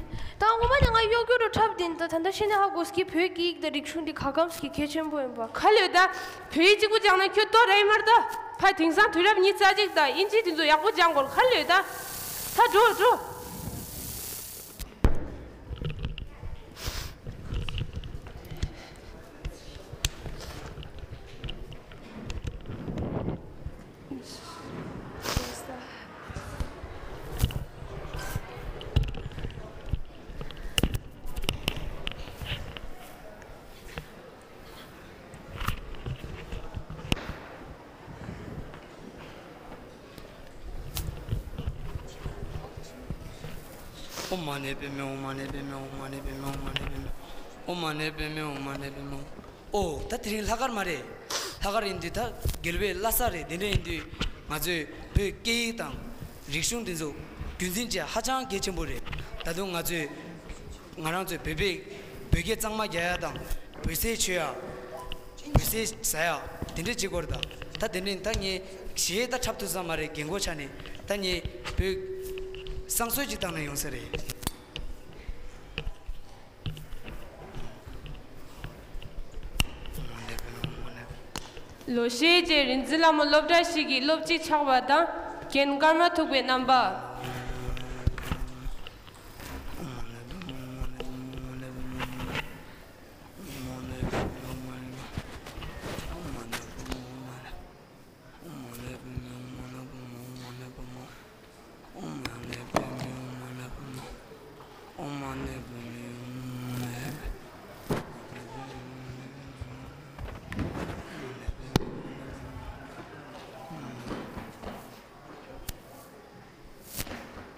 ད་ངོ་མ་ནས་ང་གཡོ་སྒྱུ་རུ་འཁྲབ་དེ་ད་ད་ད་ཤེས་ནས་ཧ་གོ་སྐྱེ། བོད་ཀྱི་ཡིག་དང་རིག་གཞུང་འདི་ག་གམ་སྐྱེ་གལ་ཆེན་པོ་ཡིན་པ། ག་ལོས་ད། བོད་ཡིག་གཅིག་པུ་སྦྱངས་ན་ཁྱོད་ལྟོ་རེད་མར་ད། ཕ་དེང་སང་དུས་རབས་ཉི་ཤུ་རྩ་གཅིག་ད་ཨིན་ཇི་དེ་ཚོ་ཡག་པོ་སྦྱང་དགོས་ག་ལོས་ད། ད་འགྲོ་འགྲོ། ཨོཾ་མ་ཎི་པདྨེ་ཧཱུྃ། མ་ཎི་པདྨེ་ཧཱུྃ། མ་ཎི་པདྨེ་ཧཱུྃ། མ་ཎི་པདྨེ་ཧཱུྃ། ཨོཾ་མ་ཎི་པདྨེ་ཧཱུྃ། མ་ཎི་པདྨེ་ཧཱུྃ། ཨོ། ད་དེ་རིང་ལྷག་དཀར་མ་རེད། ལྷག་དཀར་ཡིན་དུས་ད་རྒྱལ་བའི་བླ་གཟའ་རེད། དེ་འདྲ་ཡིན་དུས་ང་ཚོས་བོད་སྐད་ཡིག་དང་རིག་གཞུང་འདི་ཚོ་རྒྱུན་འཛིན་བྱེད་ཧ་ཅང་གལ་ཆེན་པོ་རེད། ད་དུང་ང་ཚོས་ང་རང་ཚོའི་བོད་པའི་བོད་སྐད་གཙང་མ་རྒྱག་ཡ་དང་བོད་ཟས་མཆོད་ཡ། བོད་ཟས་ཟ་ཡ་དེ་འདྲ་བྱེད་དགོས་རེད། ད་ད་དེ་འདྲ་ཡིན། ད་ངས་གཞས་ད་འཁྲབ་ཐུབ་ས་མ་རེད། རྒན་གོག་ཆགས་ནས། ད་ངས་བོད་བསང་གསོལ་ཅིག་བཏང་ན་ཡོང་ས་རེད། ལོ་ཤས་རྗེས་རིག་འཛིན་ལྷ་མོ་སློབ་གྲྭ་ཞིག་གི་སློབ་སྤྱི་ཆགས་པ་དང་། རྒན་ཀརྨ་ཐུབ་པའི་རྣམ་པ།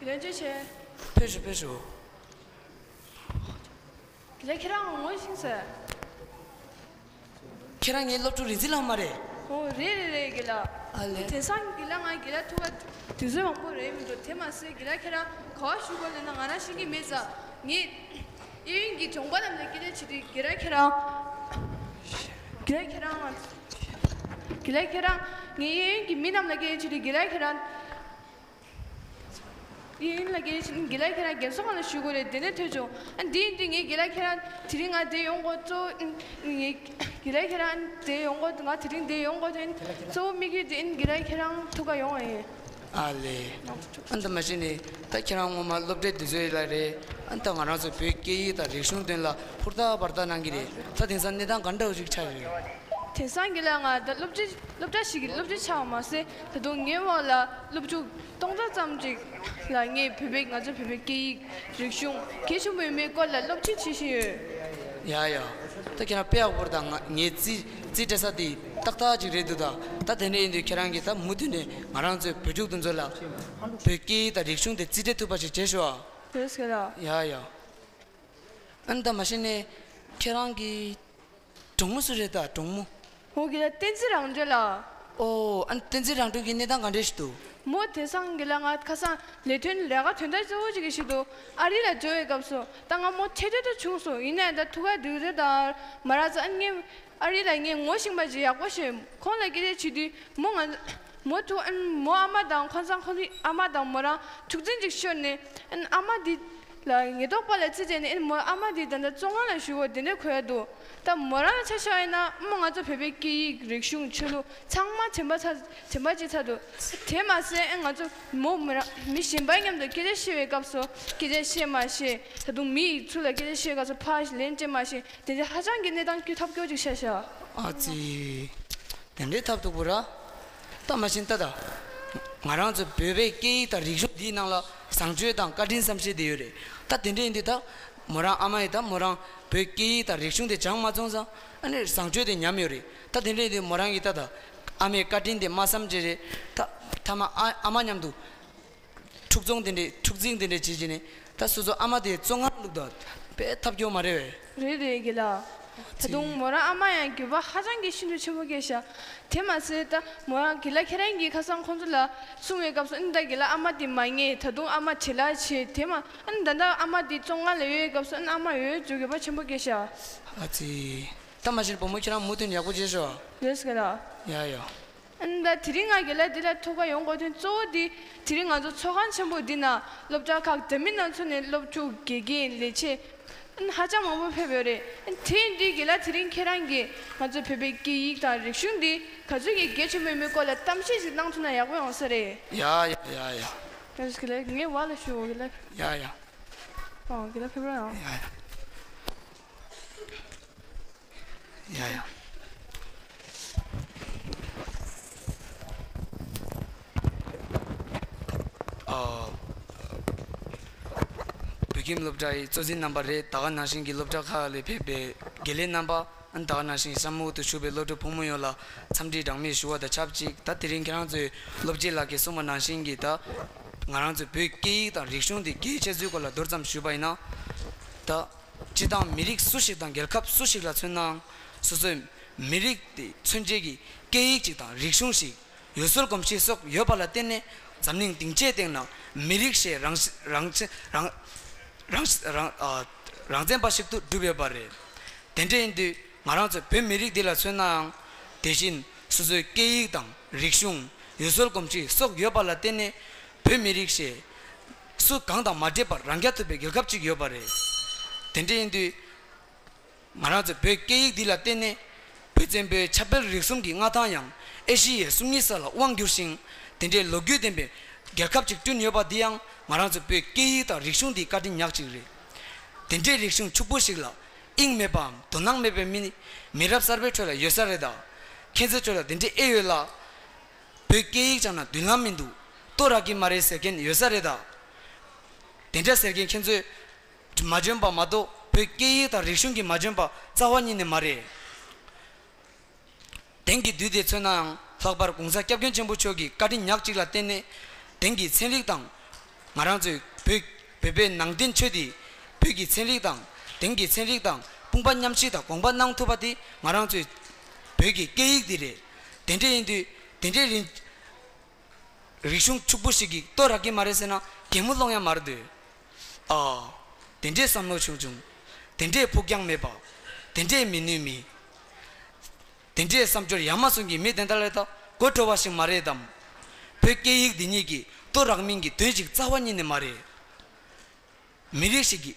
དགེ་ལགས་ཅི་བྱས། ཕེབས་ཤོག་ཕེབས་ཤོག་དགེ་ལགས་ཁྱེད་རང་ངོ་ཤེས་ཟེར། ཁྱེད་རང་ངའི་སློབ་ཕྲུག་རིག་འཛིན་ལྷ་མོ་མ་རེད། ཨོ་རེད་རེད་རེད་དགེ་ལགས། ཨ་ལེ། དེང་སང་དགེ་ལགས་ང་དགེ་ལགས་ཐུག་ག་དུས་ཚོད་མང་པོ་རེད་མི་འདུག་དེ་མ་ཟད་དགེ་ལགས་ཁྱེད་རང་ག་པར་བཞུགས་ག་ལབ་ན་ང་རང་ཤེས་ཀྱི་མེད་ཙང་། ངས་གཡས་གཡོན་གྱི་གྲོང་པ་རྣམས་ལ་སྐད་ཆ་དྲིས་དུས་དགེ་ལགས་ཁྱེད་རང་། དགེ་ལགས་ཁྱེད་རང་། དགེ་ལགས་ཁྱེད་རང་། ངས་གཡས་གཡོན་གྱི་མི་རྣམས་ལ་སྐད་ཆ་དྲིས་དུས་དགེ་ལགས་ཁྱེད་རང་། ཡིན་ལ་དགེ་དགེ་ལགས་ཁྱེད་རང་རྒན་གསོ་ཁང་ལ་བཞུགས་དགོས་རེད། དེ་ནས་ཐོས་བྱུང་། ཨ་འདི་ཡིན་དུས་ངས་དགེ་ལགས་ཁྱེད་རང་དེ་རིང་ང་འདིར་ཡོང་དགོས་གཙོ་བོ། ངས་དགེ་ལགས་ཁྱེད་རང་འདིར་ཡོང་དགོས། ང་དེ་རིང་འདིར་ཡོང་དགོས་དོན་གཙོ་བོ་དམིགས་ཡུལ་དེ་ཡིན། དགེ་ལགས་ཁྱེད་རང་ཐུག་ག་ཡོང་བ་ཡིན། ཨ་ལེ། ཨ་འདི་མ་གཞི་ནས་ད་ཁྱེད་རང་སྔོན་མ་སློབ་གྲྭའི་དུས་ཚོད་ལ་རེད། ཨ་ད་ང་རང་ཚོ་བོད་སྐད་ཡིག་དང་རིག་གཞུང་དོན་ལ་ཧུར་ཐག་འབད་ཐག་གནང་གི་རེད། ད་དེང་སང་གནས་སྟངས་ག་འདྲ་ཞིག་ཆགས་ཡོད། དེང་སང་དགེ་ལགས་ང་ད་སློབ་གྲྭ་སློབ་གྲྭ་ཞིག་གི་སློབ་སྤྱི་ཆགས་པ་མ་ཟད། ད་དུང་ངའི་འོག་ལ་སློབ་ཕྲུག་སྟོང་ཕྲག་ཙམ་ཅིག་ལ་ངས་བོད་པའི་ང་ཚོ་བོད་པའི་སྐད་ཡིག་རིག་གཞུང་གལ་ཆེན་པོ་ཡིན་པའི་སྐོར་ལ་སློབ་ཁྲིད་བྱེད་བཞིན་ཡོད། ཡ་ཡ། ད་ཁྱེད་རང་དཔེ་ཡག་པོ་རེད། ད་ང་ངའི་རྩིས་རྩིས་སྤྲད་ས་དེ་ཏག་ཏག་ཅིག་རེད་འདུག་ད་ད་དེ་འདྲ་ཡིན་དུས་ཁྱེད་རང་གིས་ད་མུ་མཐུད་ནས་ང་རང་ཚོའི་བོད་ཕྲུག་དེ་ཚོ་ལ་བོད་སྐད་ཡིག་དང་རིག་གཞུང་དེ་རྩིས་སྤྲད་ཐུབ་པ་ཞིག་བྱེད་ཤོག་ཨ། ཡོད་སྐད་ལ། ཡ་ཡ། ཨ་ནི་ད་མ་གཞི་ནས་ཁྱེད་རང་གི་གྲོགས་མོ་སུ་རེད་ད། གྲོགས་མོ། ཨོ་དགེ་ལགས་བསྟན་འཛིན་རང་གྲོལ་ལགས། ཨོ་ཨ་ནི་བསྟན་འཛིན་རང་གྲོལ་གྱི་གནས་སྟངས་ག་འདྲ་ཞིག་འདུག་མོ་དེང་སང་དགེ་ལགས་ང་ཁ་སང་ལས་དོན་ལས་ཀ་དོན་དག་གཙོ་བོ་ཅིག་གི་ཞིག་འདུག་ཨ་རི་ལ་འགྲོ་བའི་སྐབས་སུ་ད་ང་མོ་འཕྲད་འདོད་དུ་བྱུང་སོང་། ཡིན་ནའི་ད་ཐུག་ག་དུས་ཚོད་དང་མ་རག་ཙང་། ཨ་ནི་ངས་ཨ་རི་ལ་ངའི་ངོ་ཤེས་པ་ཅིག་ཡག་པོ་ཞིག་ཁོང་ལ་སྐད་ཆ་དྲིས་དུས་མོ་ང་མོ་ཐུག་ཨ་ནི་མོ་ཨ་མ་དང་ཁོང་ཚང་ཁོང་ཚོའི་ཨ་མ་དང་མོ་རང་འཁྲུག་འཛིང་ཅིག་ཤོར་ནས། ཨ་ནི་ཨ་མ་འདི་ལ་ཉེན་རྟོག་པ་ལ་རྩིས་སྤྲད་ནས། ཨ་ནི་མོ་ཨ་མ་འདི་ད་ལྟ་བཙོན་ཁང་ལ་བཞུགས་ཡོད་དེ་འདྲ་གོ་ཡ་འདུག་ད་མོ་རང་ཆ་བཞག་ཡིན་ན་མོ་ང་ཚོ་བོད་པའི་སྐད་ཡིག་རིག་གཞུང་ཆོས་ལུགས་ཚང་མ་དྲན་པ་ཚ་དྲན་པ་ཅིག་ཚ་འདུག་དེ་མ་ཟད་ཨ་ནི་ང་ཚོ་མོ་མི་ར་མི་གཞན་པ་མཉམ་དུ་སྐད་ཆ་བཤད་པའི་སྐབས་སུ་སྐད་ཆ་བཤད་མ་ཤེས། ད་དུང་མི་ཡི་ཚུལ་ལ་སྐད་ཆ་བཤད་པའི་སྐབས་སུ་ཕར་ལན་སྤྲད་མ་ཤེས། དེ་འདྲ་ཧ་ཅང་གི་གནས་སྟངས་སྐྱོ་ཐབས་སྐྱོ་ཅིག་ཤར་ཤག་ཨ་ཙི། དེ་འདྲའི་ཐབས་སྡུག་པོ་ར། ད་མ་གཞི་ད་ད། ང་རང་ཚོ་བོད་པའི་སྐད་ཡིག་དང་རིག་གཞུང་འདིའི་ནང་ལ་བཟང་སྤྱོད་དང་བཀའ་དྲིན་བསམ་ཤེས་དེ་ཡོད་རེད། ད་དེ་འདྲ་ཡིན་དུས་ད་མོ་རང་ཨ་མ་ཡིས་ད་མོ་རང་བོད་སྐད་ཡིག་དང་རིག་གཞུང་དེ་སྦྱངས་མ་སོང་ཙང་། ཨ་ནི་བཟང་སྤྱོད་དེ་ཉམས་ཡོད་རེད། ད་དེ་འདྲ་ཡིན་དུས་མོ་རང་གིས་ད་ད་ཨ་མའི་བཀའ་དྲིན་དེ་མ་བསམ་བྱས་རེད། ད་ཐ་མ་ཨ་ཨ་མ་མཉམ་དུ་འཁྲུག་འཛིང་དེ་འདྲས་འཁྲུག་འཛིང་དེ་འདྲས་བྱེད་ཀྱི་ནས། ད་སོ་སོ་ཨ་མ་དེ་བཙོན་ཁང་བླུགས་དང་། དཔེ་ཐབས་སྐྱོ་མ་རེད་བས། རེད་རེད་དགེ་ལགས། ད་དུང་མོ་རང་ཨ་མ་ཡང་འགྱོད་པ་ཧ་ཅང་གི་ཤིན་ཏུ་ཆེན་པོ་སྐྱེས་ཤག་དེ་མ་ཟད་ད་མོ་རང་དགེ་ལགས་ཁྱེད་རང་གིས་ཁ་སང་ཁོང་ཚོ་ལ་གསུང་བའི་སྐབས་སུ། ཨ་ནི་ད་དགེ་ལགས་ཨ་མ་དེ་མ་ཉེས། ད་དུང་ཨ་མ་བྲེལ་བ་ཆེ། དེ་མ་ཨ་ནི་ད་ལྟ་ཨ་མ་དེ་བཙོན་ཁང་ལ་ཡོད་པའི་སྐབས་སུ། ཨ་ནི་ཨ་མ་ཡོད་ཚོད་འགྱོད་པ་ཆེན་པོ་སྐྱེས་ཤག་ཨ་ཙི། ད་མ་གཞི་བུ་མོ་ཁྱེད་རང་མུ་མཐུད་ཡག་པོ་བྱེད་ཤོག་ཡོད་སྐད་ལགས། ཡ་ཡ། ཨ་ནི་ད་དེ་རིང་ང་དགེ་ལགས་འདི་ལ་ཐུག་ག་ཡོང་དགོས་དོན་གཙོ་བོ་འདི། དེ་རིང་ང་ཚོ་ཚོགས་ཁང་ཆེན་པོ་འདི་ན་སློབ་གྲྭ་ཁག་འདྲ་མིན་སྣ་ཚོགས་ནས་སློབ་ཕྲུག་དགེ་རྒན་ལས་བྱེད་ཨ་ནི་ཧ་ཅང་མང་པོ་ཕེབས་ཡོད་རེད། ཨ་ནི་དེ་ཡིན་དུས་དགེ་ལགས་དེ་རིང་ཁྱེད་རང་གིས་ང་ཚོ་བོད་པའི་སྐད་ཡིག་དང་རིག་གཞུང་འདི་ག་ཚོད་ཀྱི་གལ་ཆེན་པོ་ཡིན་མིན་སྐོར་ལ་གཏམ་བཤད་ཅིག་གནང་ཐུབ་ན་ཡག་པོ་ཡོང་ས་རེད། ཡ་ཡ་ཡ་ཡ། ཡ་དགེ་ལགས་ངའི་བར་ལ་ཞུ་དགེ་ལགས། ཡ་ཡ། ཨོ་དགེ་ལགས་ཕེབས་རོགས་ཡོང་། ཡ་ཡ། ཡ་ཡ། ཨ། བོད་ཁྱིམ་སློབ་གྲྭ་ཡི་གཙོ་འཛིན་རྣམ་པ་རེད། ད་ག་ནང་བཞིན་གྱི་སློབ་གྲྭ་ཁག་ལས་ཕེབས་པའི་དགེ་ལས་རྣམ་པ། ཨ་ནི་ད་ག་ནང་བཞིན་གཤམ་འོག་ཏུ་བཞུགས་པའི་སློབ་ཕྲུག་ཕོ་མོ་ཡོངས་ལ་འཚམས་འདྲི་གྲངས་མེད་ཞུ་བ་དང་ཆབས་ཅིག་ད་དེ་རིང་ཁྱེད་རང་ཚོའི་སློབ་སྤྱི་ལགས་ཀྱིས་གསུངས་པ་ནང་བཞིན་གྱི་ད། ང་རང་ཚོའི་བོད་སྐད་ཡིག་དང་རིག་གཞུང་དེ་རྒྱས་བྱས་ཚུལ་སྐོར་ལ་མདོར་ཙམ་ཞུས་པ་ཡིན་ན། ད་སྤྱི་བཏང་མི་རིགས་སུ་ཞིག་དང་རྒྱལ་ཁབ་སུ་ཞིག་ལ་མཚོན་ནའང་སོ་སོའི་མི་རིགས་དེ་མཚོན་བྱེད་ཀྱི་སྐད་ཡིག་ཅིག་དང་རིག་གཞུང་ཞིག་ཡུལ་སྲོལ་གོམས་གཤིས་སོགས་ཡོད་པ་ལ་བརྟེན་ནས་འཛམ་གླིང་སྡིངས་ཆའི་སྟེང་ན་མི་རིགས་ཞེས་རང་རང་རང་རང་རང་ཨ་རང་བཙན་པ་ཞིག་ཏུ་གྲུབ་ཡོད་པ་རེད། དེ་འདྲ་ཡིན་དུས་ང་རང་ཚོ་བོད་མི་རིགས་འདི་ལ་མཚོན་ནའང་། དེ་བཞིན་སོ་སོའི་སྐད་ཡིག་དང་རིག་གཞུང་། ཡུལ་སྲོལ་གོམས་གཤིས་སོགས་ཡོད་པ་ལ་བརྟེན་ནས་བོད་མི་རིགས་ཞེས་སུ་གང་དང་མ་འདྲེས་པར་རང་རྐྱ་ཐུབ་པའི་རྒྱལ་ཁབ་ཅིག་ཡོད་པ་རེད། དེ་འདྲ་ཡིན་དུས། ང་རང་ཚོའི་བོད་སྐད་ཡིག་འདི་ལ་བརྟེན་ནས་བོད་བཙན་པོའི་ཆབ་སྤེལ་རིག་གསུམ་གྱི་མངའ་ཐང་ཡང་ཨེ་ཤི་ཡའི་སུམ་གཉིས་ས་ལ་དབང་བསྒྱུར་ཞིང་། དེ་འདྲའི་ལོ་རྒྱུས་ལྡན་པའི་རྒྱལ་ཁབ་ཅིག་བསྐྲུན་ཡོད་པ་འདི་ཡང་ང་རང་ཚོའི་བོད་སྐད་ཡིག་དང་རིག་གཞུང་འདིའི་བཀའ་དྲིན་ཉག་གཅིག་རེད། དེ་འདྲའི་རིག་གཞུང་ཕྱུག་པོ་ཞིག་ལ་དབྱིངས་མེད་པའམ་དོ་སྣང་མེད་པའི་མི་ནི་མི་རབས་གསར་པའི་ཁྲོད་ལ་ཡོད་ས་རེད་ད། ཁྱེད་ཚོའི་ཁྲོད་ལ་དེ་འདྲའི་ཨེ་ཡོད་ལ། བོད་སྐད་ཡིག་སྦྱངས་ན་མདུན་ལམ་མི་འདུག་ལྟོ་རག་གི་མ་རེད་ཟེར་མཁན་ཡོད་ས་རེད་ད། དེ་འདྲ་ཟེར་མཁན་ཁྱེད་ཚོས་མ་འཇོན་པ་མ་གཏོགས་བོད་སྐད་ཡིག་དང་རིག་གཞུང་གི་མ་འཇོན་པ་རྩ་བ་ཉིད་ནས་མ་རེད། དེང་གི་དུས་དེ་མཚོན་ནའང་ལྷག་པར་༸གོང་ས་༸སྐྱབས་མགོན་ཆེན་པོ་མཆོག་གི་བཀའ་དྲིན་ཉག་གཅིག་ལ་བརྟེན་ནས་དེང་གི་ཚན་རིག་དང་། ང་རང་ཚོའི་བོད་བོད་པའི་ནང་བསྟན་ཆོས་འདི་བོད་ཀྱི་ཚན་རིག་དང་དེང་གི་ཚན་རིག་དང་དཔུང་པ་མཉམ་གཤིབ་དང་དགོངས་པ་གནང་ཐུབ་པ་དེ་ང་རང་ཚོའི་བོད་ཀྱི་སྐད་ཡིག་འདི་རེད། དེ་འདྲ་ཡིན་དུས་དེ་འདྲའི་རིག་རིག་གཞུང་ཕྱུག་པོ་ཞིག་གིས་ལྟོ་རག་གི་མ་རེད་ཟེར་ན་གད་མོ་སློང་ཡ་མ་རེད་འདོད། ཨ། དེ་འདྲའི་བསམ་བློ་བྱུང་བྱུང་། དེ་འདྲའི་ཕུགས་རྒྱང་མེད་པ། དེ་འདྲའི་མི་ནུས་མི། དེ་འདྲའི་བསམ་སྦྱོར་ཡ་མ་ཟུང་གི་མི་དེ་འདྲ་ལ་ད་དགོད་བྲོ་བ་ཞིག་མ་རེད་དམ། བོད་སྐད་ཡིག་འདི་ཉིད་ཀྱིས་ལྟོ་རག་མིན་གྱི་དོན་ཞིག་རྩ་བ་ཉིད་ནས་མ་རེད། མི་རིགས་ཤིག་གི་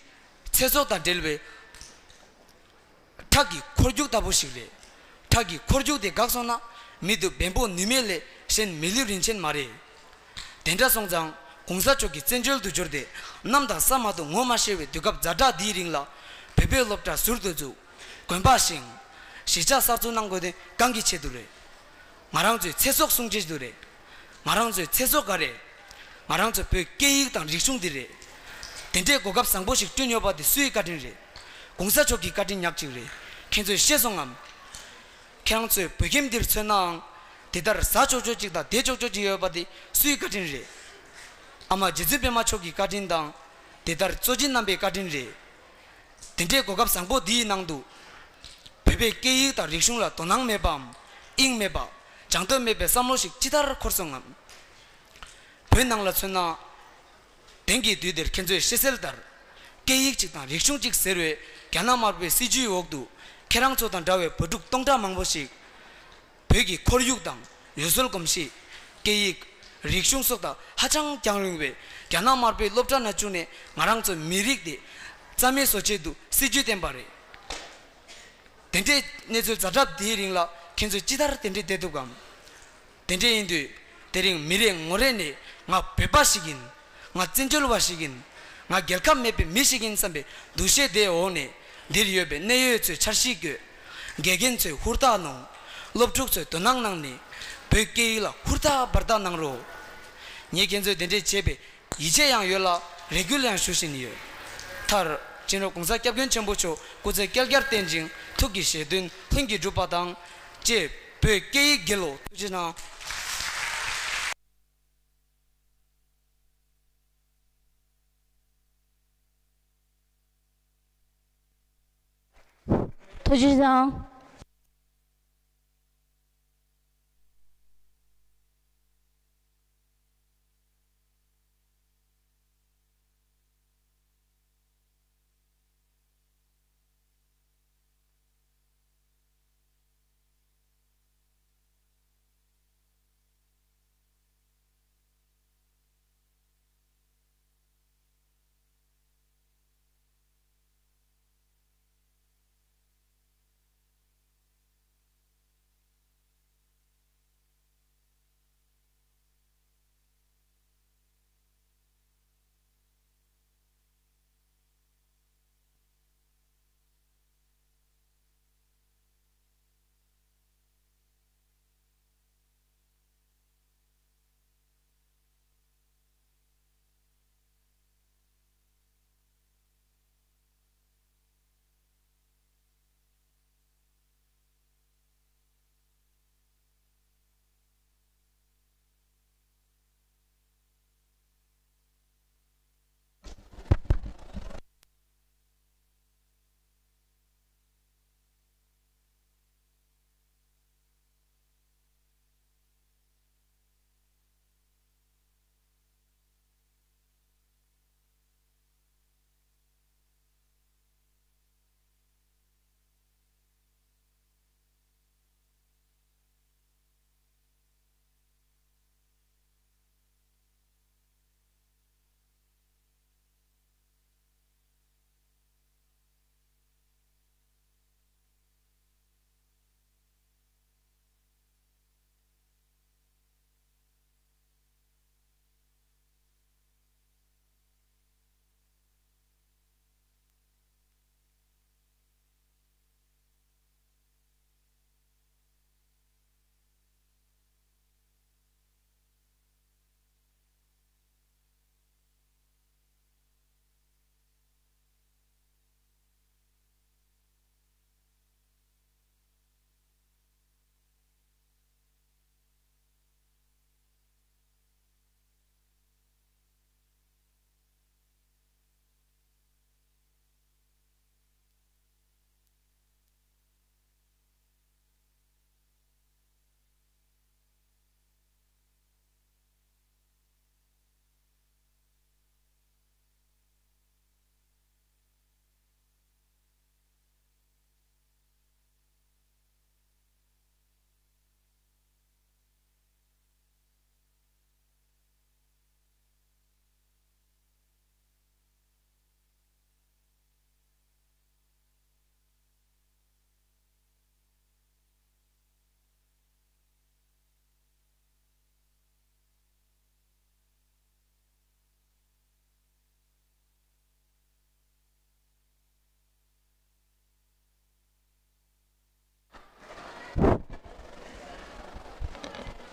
ཚེ་སྲོག་དང་འབྲེལ་བའི་ཁྲག་གི་འཁོར་རྒྱུག་ལྟ་བུ་ཞིག་རེད། ཁྲག་གི་འཁོར་རྒྱུག་དེ་འགག་སོང་ན་མི་དུ་བེམ་པོ་ནུས་མེད་ལས་གཞན་མི་ལུས་རིན་ཆེན་མ་རེད། དེ་འདྲ་སོང་ཙང་༸གོང་ས་མཆོག་གི་བཙན་བྱོལ་དུ་གྱུར་ཏེ་གནམ་དང་ས་མ་གཏོགས་ངོ་མ་ཤེས་པའི་དུས་སྐབས་ཛ་དྲག་འདིའི་རིང་ལ་བོད་པའི་སློབ་གྲྭ་ཟུར་དུ་བཙུགས། དགོན་པ་བཞེངས། གཞིས་ཆགས་གསར་འཛུགས་གནང་དགོས་དོན་གང་གི་ཆེད་དུ་རེད། ང་རང་ཚོའི་ཚེ་སྲོག་སྲུང་ཆེད་དུ་རེད། ང་རང་ཚོའི་ཚེ་སྲོག་ག་རེད། ང་རང་ཚོའི་བོད་སྐད་ཡིག་དང་རིག་གཞུང་འདི་རེད། དེ་འདྲའི་གོ་སྐབས་བཟང་པོ་ཞིག་བསྐྲུན་ཡོད་པ་དེ་སུའི་བཀའ་དྲིན་རེད། གོང་ས་མཆོག་གི་བཀའ་དྲིན་ཉག་གཅིག་རེད། ཁྱེད་ཚོས་ཤེས་སོང་ངམ། ཁྱེད་རང་ཚོའི་བོད་ཁྱིམ་འདིར་མཚོན་ནའང་། དེ་ལྟར་ཟ་ཆོག་ཆོག་ཅིག་དང་བསྡད་ཆོག་ཆོག་ཅིག་ཡོད་པ་དེ་སུའི་བཀའ་དྲིན་རེད། ཨ་མ་རྗེ་བཙུན་པད་མ་མཆོག་གི་བཀའ་དྲིན་དང་། དེ་ལྟར་གཙོ་ཆེན་རྣམ་པའི་བཀའ་དྲིན་རེད། དེ་འདྲའི་གོ་སྐབས་བཟང་པོ་འདིའི་ནང་དུ། བོད་པའི་སྐད་ཡིག་དང་རིག་གཞུང་ལ་དོ་སྣང་མེད་པའམ། དབྱིངས་མེད་པ། སྦྱང་འདོད་མེད་པའི་བསམ་བློ་ཞིག་ཅི་ལྟར་འཁོར་སོང་ངམ། བོད་ནང་ལ་མཚོན་ན། དེང་གི་དུས་འདིར་ཁྱེད་ཚོས་ཤེས་གསལ་ལྟར། སྐད་ཡིག་ཅིག་དང་རིག་གཞུང་ཅིག་ཟེར་བའི་རྒྱ་ནག་དམར་པོའི་སྲིད་ཇུས་འོག་ཏུ། ཁྱེད་རང་ཚོ་དང་འདྲ་བའི་བོད་ཕྲུག་སྟོང་ཕྲག་མང་པོ་ཞིག་བོད་ཀྱི་ཁོར་ཡུག་དང་ཡུལ་སྲོལ་གོམས་གཤིས། སྐད་ཡིག་རིག་གཞུང་སོགས་དང་ཧ་ཅང་རྒྱང་རིང་བའི་རྒྱ་ནག་དམར་པོའི་སློབ་གྲྭ་ན་བཅུག་ནས་ང་རང་ཚོའི་མི་རིགས་དེ་རྩ་མེད་བཟོ་ཆེད་དུ་སྲིད་ཇུས་བཏོན་པ་རེད། དེ་འདྲའི་གནས་ཚུལ་ཛ་དྲག་འདིའི་རིང་ལ་ཁྱེད་ཚོས་ཅི་ལྟར་དེ་འདྲའི་བལྟས་ཐུབ་གམ། དེ་འདྲ་ཡིན་དུས་དེ་རིང་མི་རེ་ངོ་རེ་ནས་ང་བོད་པ་ཞིག་ཡིན། ང་བཙན་བྱོལ་བ་ཞིག་ཡིན། ང་རྒྱལ་ཁ་མེད་པའི་མི་ཞིག་ཡིན་བསམ་པའི་འདུ་ཤེས་དེའི་འོག་ནས་འདིར་ཡོད་པའི་གནད་ཡོད་ཚོས་འཆར་གཞི་བཀོད། དགེ་རྒན་ཚོས་ཧུར་ཐག་གནོང་། སློབ་ཕྲུག་ཚོས་དོ་སྣང་གནང་ནས་བོད་སྐད་ཡིག་ལ་ཧུར་ཐག་འབད་ཐག་གནང་རོགས། ངས་ཁྱེད་ཚོས་དེ་འདྲས་བྱས་པའི་ཡིད་ཆེས་ཡང་ཡོད་ལ་རེ་སྐུལ་ཡང་ཞུ་བཞིན་ཡོད། མཐར་སྤྱི་ནོར་༸གོང་ས་༸སྐྱབས་མགོན་ཆེན་པོ་མཆོག་སྐུ་ཚེ་བསྐལ་བརྒྱར་བརྟན་ཅིང་ཐུགས་ཀྱི་བཞེད་དོན་ལྷུན་གྱིས་གྲུབ་པ་དང་བཅས། བོད་སྐད་ཡིག་རྒྱལ་ལོ། ཐུགས་རྗེ་གནང་། ཐུགས་རྗེ་གནང་།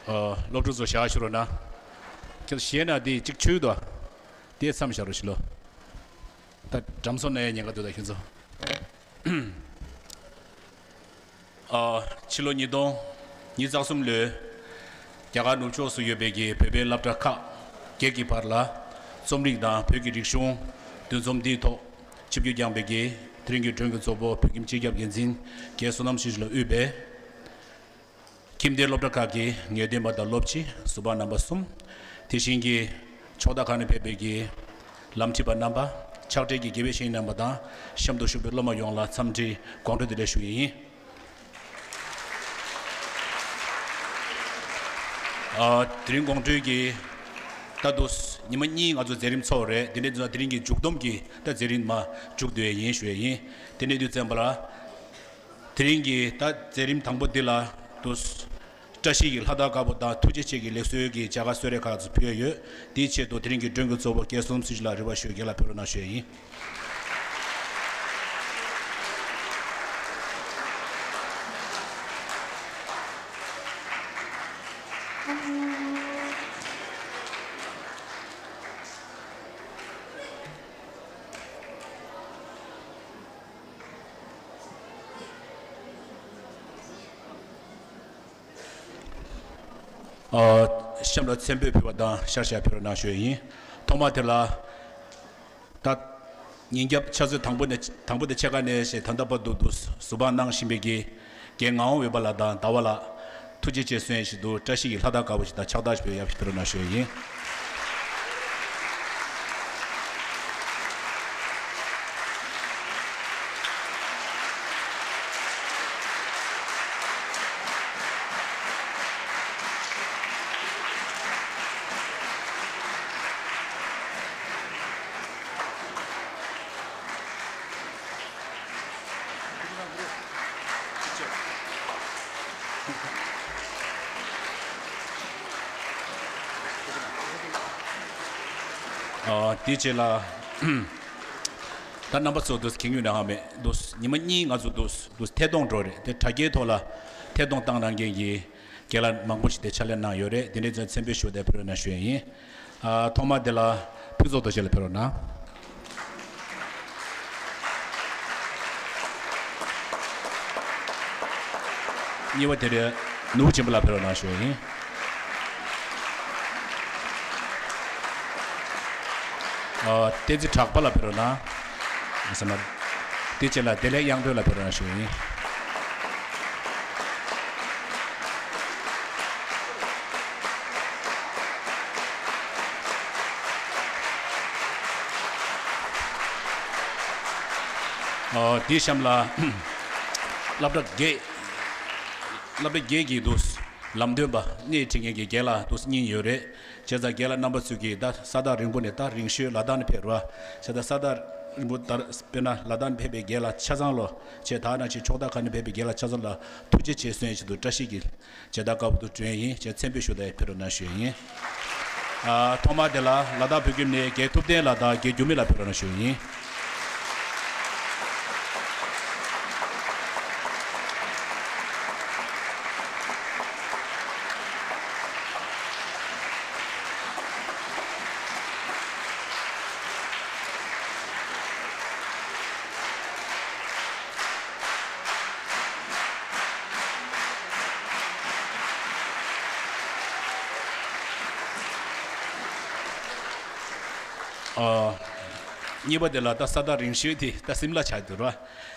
ཨ། སློབ་ཕྲུག་ཚོ་ཞག་ཞུ་རོགས་གནང་། ཁྱེད་ཞེ་ན་དེ་གཅིག་ཆུད་དོ། དེ་མཚམས་བཞག་རོགས་ཞུ་ལོ། ད་འགྲམ་སོ་ནས་ཉེན་ཁ་འདུག་ད་ཁྱེད་ཚོ། ཨ། ཕྱི་ལོ་ཉིས་སྟོང་ཉི་ཤུ་རྩ་གསུམ་ལོའི་རྒྱ་གར་ནུབ་ཕྱོགས་སུ་ཡོད་པའི་གི་བོད་པའི་སློབ་གྲྭ་ཁག་བརྒྱད་ཀྱི་བར་ལ་རྩོམ་རིག་དང་བོད་ཀྱི་རིག་གཞུང་འདུ་འཛོམས་འདིའི་ཐོག་ཆིབས་བསྒྱུར་བསྐྱངས་པའི་གི་དེ་རིང་གི་མགྲོན་གྱི་གཙོ་བོ་བོད་ཁྱིམ་སྤྱི་ཁྱབ་འགན་འཛིན་རྒན་བསོད་ནམས་ཆོས་སྐྱིད་ལགས་དབུས་པའི་ཁྱིམ་སྡེའི་སློབ་གྲྭ་ཁག་གི་ངེས་སྟོན་པ་དང་སློབ་སྤྱི་ཟུར་པ་རྣམ་པ་གསུམ། དེ་བཞིན་གྱི་ཕྱོགས་མཐའ་ཁག་ནས་ཕེབས་པའི་གི་ལམ་ཁྲིད་པ་རྣམ་པ། ཕྱག་སྦྲེལ་གྱི་དགེ་བའི་བཤེས་གཉེན་རྣམ་པ་དང་གཤམ་དུ་བཞུགས་པའི་སློབ་མ་ཡོངས་ལ་འཚམས་འདྲིའི་དགོང་དྲོ་བདེ་ལེགས་ཞུ་ཡི་ཡིན། ཨ། དེ་རིང་དགོང་དྲོའི་གི་ད་དུ་ཉི་མ་གཉིས་ང་ཚོ་མཛད་རིམ་ཚོགས་རེད། དེ་འདྲའི་དུས་ཙམ་དེ་རིང་གི་མཇུག་བསྡོམས་ཀྱི་ད་མཛད་རིམ་མ་མཇུག་བསྡུ་ཡས་ཡིན་ཞུ་ཡས་ཡིན། དེ་འདྲའི་དུས་ཙམ་པ་ལ། དེ་རིང་གི་ད་མཛད་རིམ་དང་པོ་འདི་ལ་དུ་བཀྲ་ཤིས་ཀྱི་ལྷ་དར་དཀར་པོ་དང་ཐུགས་རྗེ་ཆེ་གི་ལེགས་གསོལ་གྱི་མཇལ་ཁ་གསོལ་རས་ཁག་ཚོ་ཕུལ་ཡོད། དེའི་ཆེད་དུ་དེ་རིང་གི་མགྲོན་གྱི་གཙོ་བོ་རྒན་བསོད་ནམས་ཆོས་སྐྱིད་ལགས་རེ་བ་ཞུ་རྒན་ལགས་ཕེབས་རོགས་གནང་ཞུ་ཡས་ཡིན། ཨ། གཤམ་ལ་མཚན་འབོད་ཕུལ་བ་དང་ཤར་ཤར་ཕེབས་རོགས་གནང་ཞུ་ཡས་ཡིན། ཐོག་མ་དེ་ལ། ད། ཉིན་རྒྱབ་ཆུ་ཚོད་དང་པོ་ནས་དང་པོ་དེ་ཕྱེད་ཀ་ནས་བྱས་ད་ལྟ་བར་དུ་དུ་ཟུར་དཔང་གནང་བཞིན་པའི་གི་རྒན་ངག་དབང་འོད་འབར་ལགས་དང་ཟླ་བ་ལགས་ཐུགས་རྗེ་ཆེ་གསོལ་ཡས་ཞུ་ཡས་དང་བཀྲ་ཤིས་ཀྱི་ལྷ་དར་དཀར་པོ་ཞིག་དང་ཕྱག་རྟགས་ཞིག་ཕུལ་ཡས་ཕེབས་རོགས་གནང་ཞུ་ཡས་ཡིན། ཨ། དེའི་རྗེས་ལ། ད་རྣམ་པ་ཚོ་དུ་གིན་ཡོད་ན་ཧ་མེད་དུ། ཉི་མ་གཉིས་ང་ཚོ་དུ་དུ་ཐད་གཏོང་འགྲོ་རེད་དེ། དྲ་རྒྱའི་ཐོག་ལ་ཐད་གཏོང་བཏང་གནང་མཁན་གྱི་རྒན་ལགས་མང་པོ་ཞིག་དེ་ཕྱག་ལས་གནང་ཡོད་རེད། དེ་འདྲའི་ཚོ་མཚན་འབོད་ཞུ་བ་དེ་ཕེབས་རོགས་གནང་ཞུ་ཡས་ཡིན། ཨ། ཐོག་མ་དེ་ལ་ཕུན་ཚོགས་རྡོ་རྗེ་ལགས་ཕེབས་རོགས་གནང་། གཉིས་པ་དེ་རེད། ནོར་བུ་ཆེན་པོ་ལགས་ཕེབས་རོགས་གནང་ཞུ་ཡས་ཡིན། ཨ། བསྟན་འཛིན་གྲགས་པ་ལགས་ཕེབས་རོགས་གནང་། ཟེར་ན། དེ་རྗེས་ལ་བདེ་ལེགས་དབྱངས་སྒྲོན་ལགས་ཕེབས་རོགས་གནང་ཞུ་ཡས་ཡིན། ཨ། དེའི་གཤམ་ལ་སློབ་གྲྭ་བརྒྱད། སློབ་གྲྭ་བརྒྱད་ཀྱི་དུ་ལམ་སྟོན་པ་སྣེ་ཁྲིད་མཁན་གྱི་རྒན་ལགས་དུ་གཉིས་ཡོད་རེད། བྱས་ཙང་རྒན་ལགས་རྣམ་པ་ཚོས་ཀྱིས་ད་ས་ཐག་རིང་པོ་ནས་ད་རིང་ཤོས་ལ་དྭགས་ནས་ཕེབས་རེད་བ། བྱས་ཙང་ས་ཐག་རིང་པོ་ད་དཔེར་ན་ལ་དྭགས་ནས་ཕེབས་པའི་རྒན་ལགས་ཆ་ཚང་ལོ་བྱས། ད་ནང་བཞིན་ཕྱོགས་མཐའ་ཁག་ནས་ཕེབས་པའི་རྒན་ལགས་ཆ་ཚང་ལ་ཐུགས་རྗེ་ཆེ་གསོལ་ཡས་ཆེད་དུ་བཀྲ་ཤིས་ཀྱི་མཇལ་དར་དཀར་པོ་དུ་སྒྲོན་ཡིན་ཞེས་མཚན་འབོད་ཞུ་ད་ཡས་ཕེབས་རོགས་གནང་ཞུ་ཡས་ཡིན། ཨ། ཐོག་མ་དེ་ལ་ལ་དྭགས་བོད་ཁྱིམ་ནས་རྒན་ཐུབ་བསྟན་ལགས་དང་རྒན་འགྱུར་མེད་ལགས་ཕེབས་རོགས་གནང་ཞུ་ཡས་ཡིན། ཨ། གཉིས་པ་དེ་ལ་ད་ས་ཐག་རིང་ཤོས་དེ་ད་སིམ་ལ་ཆགས་འདུག་ར།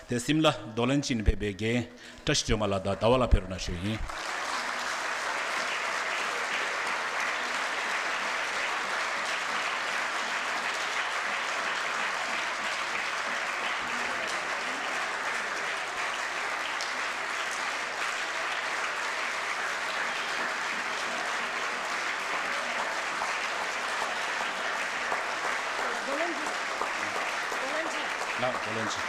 དེ་སིམ་ལ་རྡོ་ལན་ཅིན་ཕེབས་པའི་རྒན་བཀྲ་ཤིས་སྒྲོལ་མ་ལགས་དང་ཟླ་བ་ལགས་ཕེབས་རོགས་གནང་ཞུ་ཡིན། ལགས་རྡོ་ལན་ཅིན།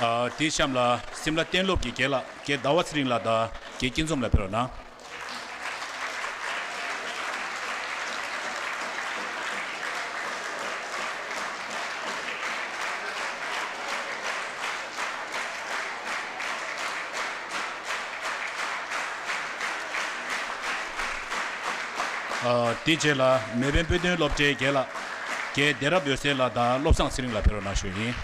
ཨ། དེའི་གཤམ་ལ་སིམ་ལ་གཏན་སློབ་ཀྱི་རྒན་ལགས་རྒན་ཟླ་བ་ཚེ་རིང་ལགས་དང་རྒན་སྐྱིད་འཛོམས་ལགས་ཕེབས་རོགས་གནང་། ཨ། དེའི་རྗེས་ལ་མེ་འཕེན་དཔེ་སྟོན་སློབ་གྲྭའི་རྒན་ལགས། རྒན་བདེ་རབ་འོད་ཟེར་ལགས་དང་བློ་བཟང་ཚེ་རིང་ལགས་ཕེབས་རོགས་གནང་ཞུ་ཡིན།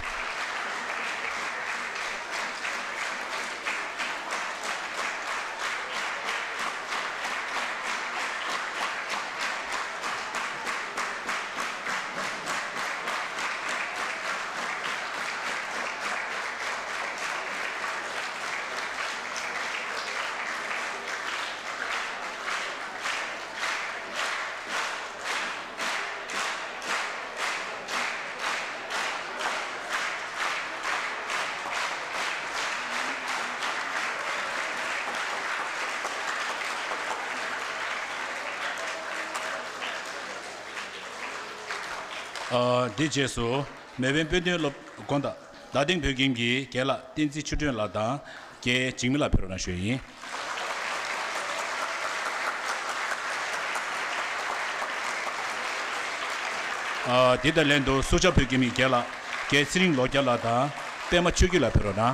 ཨ། འདི་རྗེས་སུ་མེ་འཕེན་དཔེ་སྟོན་སློབ་དགོན་དང་རྡ་སྟེང་བོད་ཁྱིམ་གྱི་རྒན་ལགས་བསྟན་འཛིན་ཆོས་སྒྲོན་ལགས་དང་རྒན་འཇིགས་མེད་ལགས་ཕེབས་རོགས་གནང་ཞུ་ཡིན། ཨ། དེ་དང་ལྷན་དུ་སུ་ཇཱ་བོད་ཁྱིམ་གྱི་རྒན་ལགས་རྒན་ཚེ་རིང་ལོ་བརྒྱ་ལགས་དང་པད་མ་ཆོས་སྐྱིད་ལགས་ཕེབས་རོགས་གནང་།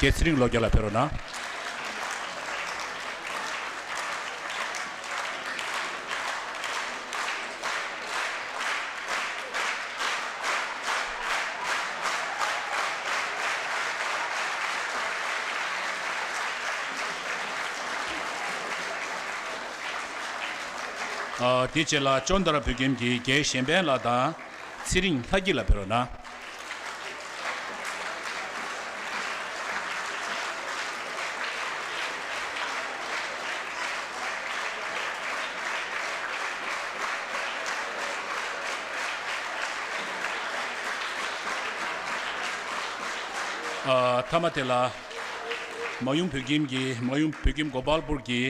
རྒན་ཚེ་རིང་ལོ་བརྒྱ་ལགས་ཕེབས་རོགས་གནང་། ཨ། དེའི་རྗེས་ལ་ཅོན་ཏ་ར་བོད་ཁྱིམ་གྱི་རྒན་གཞན་ཕན་ལགས་དང་ཚེ་རིང་ལྷ་སྐྱིད་ལགས་ཕེབས་རོགས་གནང་། ཨ། མཐའ་མ་དེ་ལ་མ་ཡུམ་བོད་ཁྱིམ་གྱི་མ་ཡུམ་བོད་ཁྱིམ་གོ་པལ་པུར་གྱི་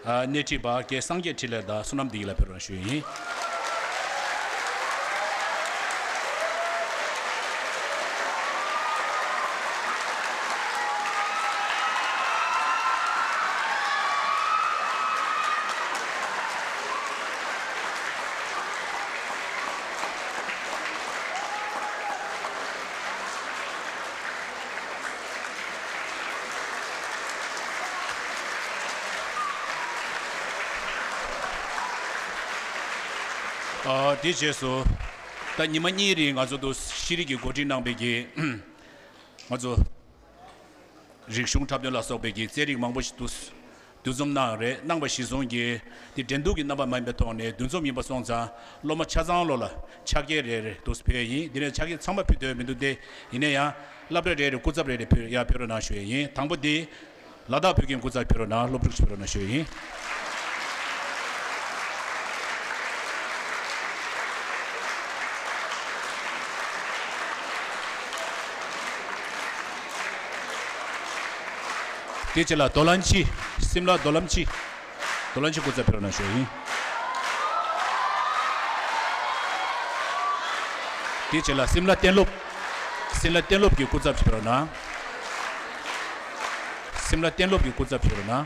ཨ། སྣེ་ཁྲིད་པ་རྒན་སངས་རྒྱས་འཕྲིན་ལས་དང་བསོད་ནམས་བདེ་སྐྱིད་ལགས་ཕེབས་རོགས་ཞུ་ཡིན། ཨ། དེའི་རྗེས་སུ་ད་ཉི་མ་གཉིས་རིང་ང་ཚོ་འདུ་ཤེས་རིག་གི་འགོ་ཁྲིད་གནང་པའི་གི་ང་ཚོ་རིག་གཞུང་འཁྲབ་སྟོན་ལ་སོགས་པའི་གི་རྩེད་རིགས་མང་པོ་ཞིག་འདུ་འདུ་འཛོམས་གནང་རེད། གནང་བ་གཞིར་བཟུང་གི་དེ་འགྲན་བསྡུར་གྱི་རྣམ་པ་མ་ཡིན་པའི་ཐོག་ནས་འདུ་འཛོམས་ཡིན་པ་སོང་ཙང་སློབ་མ་ཆ་ཚང་ལོ་ལ་ཕྱག་འཁྱེར་རེ་རེ་འདུག་ཕུལ་ཡ་ཡིན། འདི་ནས་ཕྱག་འཁྱེར་ཚང་མ་ཕུལ་འདོད་མི་འདུག་སྟེ། ཡིན་ན་ཡང་སློབ་གྲྭ་རེ་རེ་སྐུ་ཚབ་རེ་རེ་ཕུལ་ཡ་ཕེབས་རོགས་གནང་ཞུ་ཡ་ཡིན། དང་པོ་དེ་ལ་དྭགས་བོད་ཁྱིམ་སྐུ་ཚབ་ཕེབས་རོགས་གནང་། སློབ་ཕྲུག་ཅིག་ཕེབས་རོགས་གནང་ཞུ་ཡ་ཡིན། དེ་རྗེས་ལ་རྡོ་ལམ་སྤྱི། སིམ་ལ་རྡོ་ལམ་སྤྱི། རྡོ་ལམ་སྤྱི་སྐུ་ཚབ་ཕེབས་རོགས་གནང་ཞུ་ཡ་ཡིན། དེ་རྗེས་ལ་སིམ་ལ་གཏན་སློབ། སིམ་ལ་གཏན་སློབ་ཀྱི་སྐུ་ཚབ་ཕེབས་རོགས་གནང་། སིམ་ལ་གཏན་སློབ་ཀྱི་སྐུ་ཚབ་ཕེབས་རོགས་གནང་།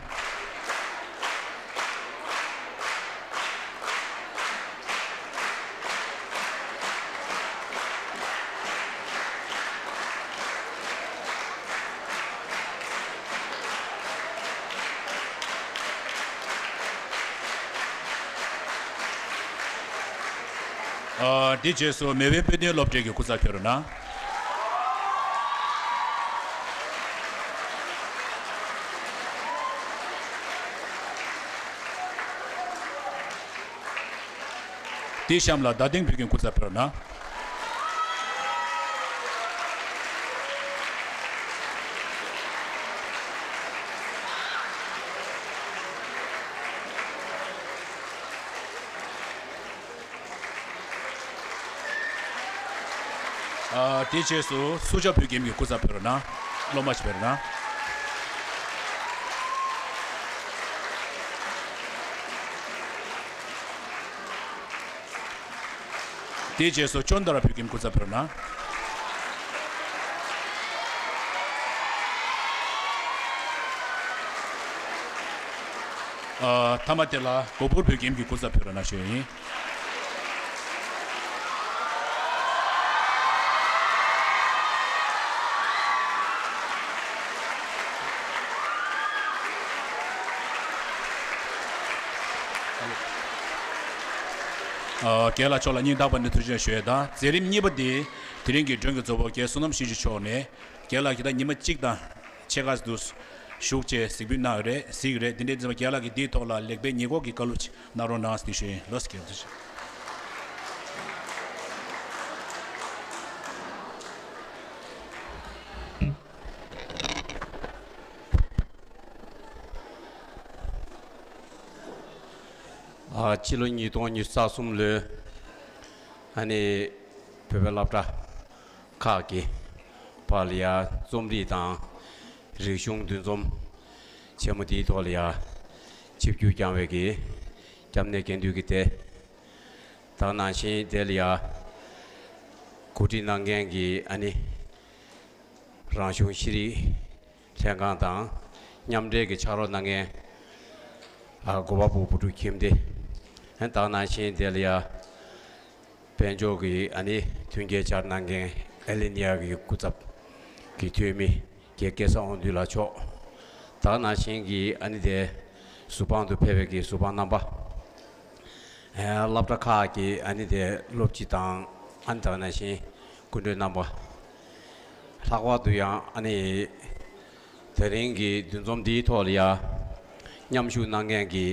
ཨ། དེ་རྗེས་སུ་མེ་འཕེན་དཔེ་སྟོན་སློབ་གྲྭའི་སྐུ་ཚབ་ཕེབས་རོགས་གནང་། དེའི་གཤམ་ལ་རྡ་སྟེང་བོད་ཁྱིམ་སྐུ་ཚབ་ཕེབས་རོགས་གནང་། ཨ། དེའི་རྗེས་སུ་སུ་ཇཱ་བོད་ཁྱིམ་གྱི་སྐུ་ཚབ་ཕེབས་རོགས་གནང་། སློབ་མ་ཞིག་ཕེབས་རོགས་གནང་། དེའི་རྗེས་སུ་ཅོན་ཏ་ར་བོད་ཁྱིམ་སྐུ་ཚབ་ཕེབས་རོགས་གནང་། ཨ། མཐའ་མ་དེ་ལ་གོ་པུར་བོད་ཁྱིམ་གྱི་སྐུ་ཚབ་ཕེབས་རོགས་གནང་ཞུ་ཡ་ཡིན། རྒན་ལགས་མཆོག་ལ་སྙིང་ཐག་པ་ནས་ཐུགས་རྗེ་ཆེ་ཞུ་ཡས་དང་། མཛད་རིམ་གཉིས་པ་འདི་དེ་རིང་གི་མགྲོན་གྱི་གཙོ་བོ་རྒན་བསོད་ནམས་ཤིང་ཆུ་མཆོག་ནས་རྒན་ལགས་ཀྱིས་ད་ཉི་མ་གཅིག་དང་ཕྱེད་ཀ་ཙམ་དུ་བཞུགས་བྱས་གཟིགས་འབུལ་གནང་ཡོད་རེད། གཟིགས་ཡོད་རེད། དེ་འདྲའི་ཙམ་པ་རྒན་ལགས་ཀྱིས་འདིའི་ཐོག་ལ་ལེགས་སྤེལ་ཉེས་འགོག་གི་བཀའ་སློབ་ཅིག་གནང་རོགས་གནང་ཟེར་ཞུ་ཡིན། ལགས་སོ། རྒན་ཐུགས་རྗེ་ཆེ། ཨ། སྤྱི་ལོ་ཉིས་སྟོང་ཉི་ཤུ་རྩ་གསུམ་ལོའི་ཨ་ནི་བོད་པའི་སློབ་གྲྭ་ཁག་གི་བར་ལ་ཡ་རྩོམ་རིག་དང་རིག་གཞུང་འདུ་འཛོམས་ཆེན་མོ་འདིའི་ཐོག་ལ་ཡ་ཆིབས་བསྒྱུར་བསྐྱངས་པའི་གི་སྐྱབས་གནས་དགེ་འདུན་གྱི་སྡེ། ད་ག་ནང་བཞིན་དེ་ལ་ཡ་གོ་སྒྲིག་གནང་མཁན་གྱི་ཨ་ནི་རང་གཞུང་ཤེས་རིག་ལྷན་ཁང་དང་མཉམ་འབྲེལ་གྱི་ཕྱག་རོགས་གནང་མཁན། ཨ། གོ་བ་པུའུ་བུ་ཕྲུག་ཁྱིམ་སྡེ། ཨ། ད་ག་ནང་བཞིན་དེ་ལ་ཡ་དཔལ་འབྱོར་གྱི་ཨ་ནི་མཐུན་རྐྱེན་སྦྱར་གནང་མཁན་ཨེ་ལི་ནི་ཡ་གི་སྐུ་ཚབ་ཀྱི་འཐུས་མི་རྒན་སྐལ་བཟང་དབང་འདུས་ལགས་མཆོག། ད་ག་ནང་བཞིན་གྱི་ཨ་ནི་དེ་གཟུ་དཔང་དུ་ཕེབས་པའི་གི་གཟུ་དཔང་རྣམ་པ། ཨ། སློབ་གྲྭ་ཁག་གི་ཨ་ནི་དེ་སློབ་སྤྱི་དང་། ཨ་ནི་ད་ག་ནང་བཞིན་སྐུ་མགྲོན་རྣམ་པ། ལྷག་པར་དུ་ཡང་ཨ་ནི་དེ་རིང་གི་འདུ་འཛོམས་འདིའི་ཐོག་ལ་ཡ་མཉམ་ཞུགས་གནང་མཁན་གྱི་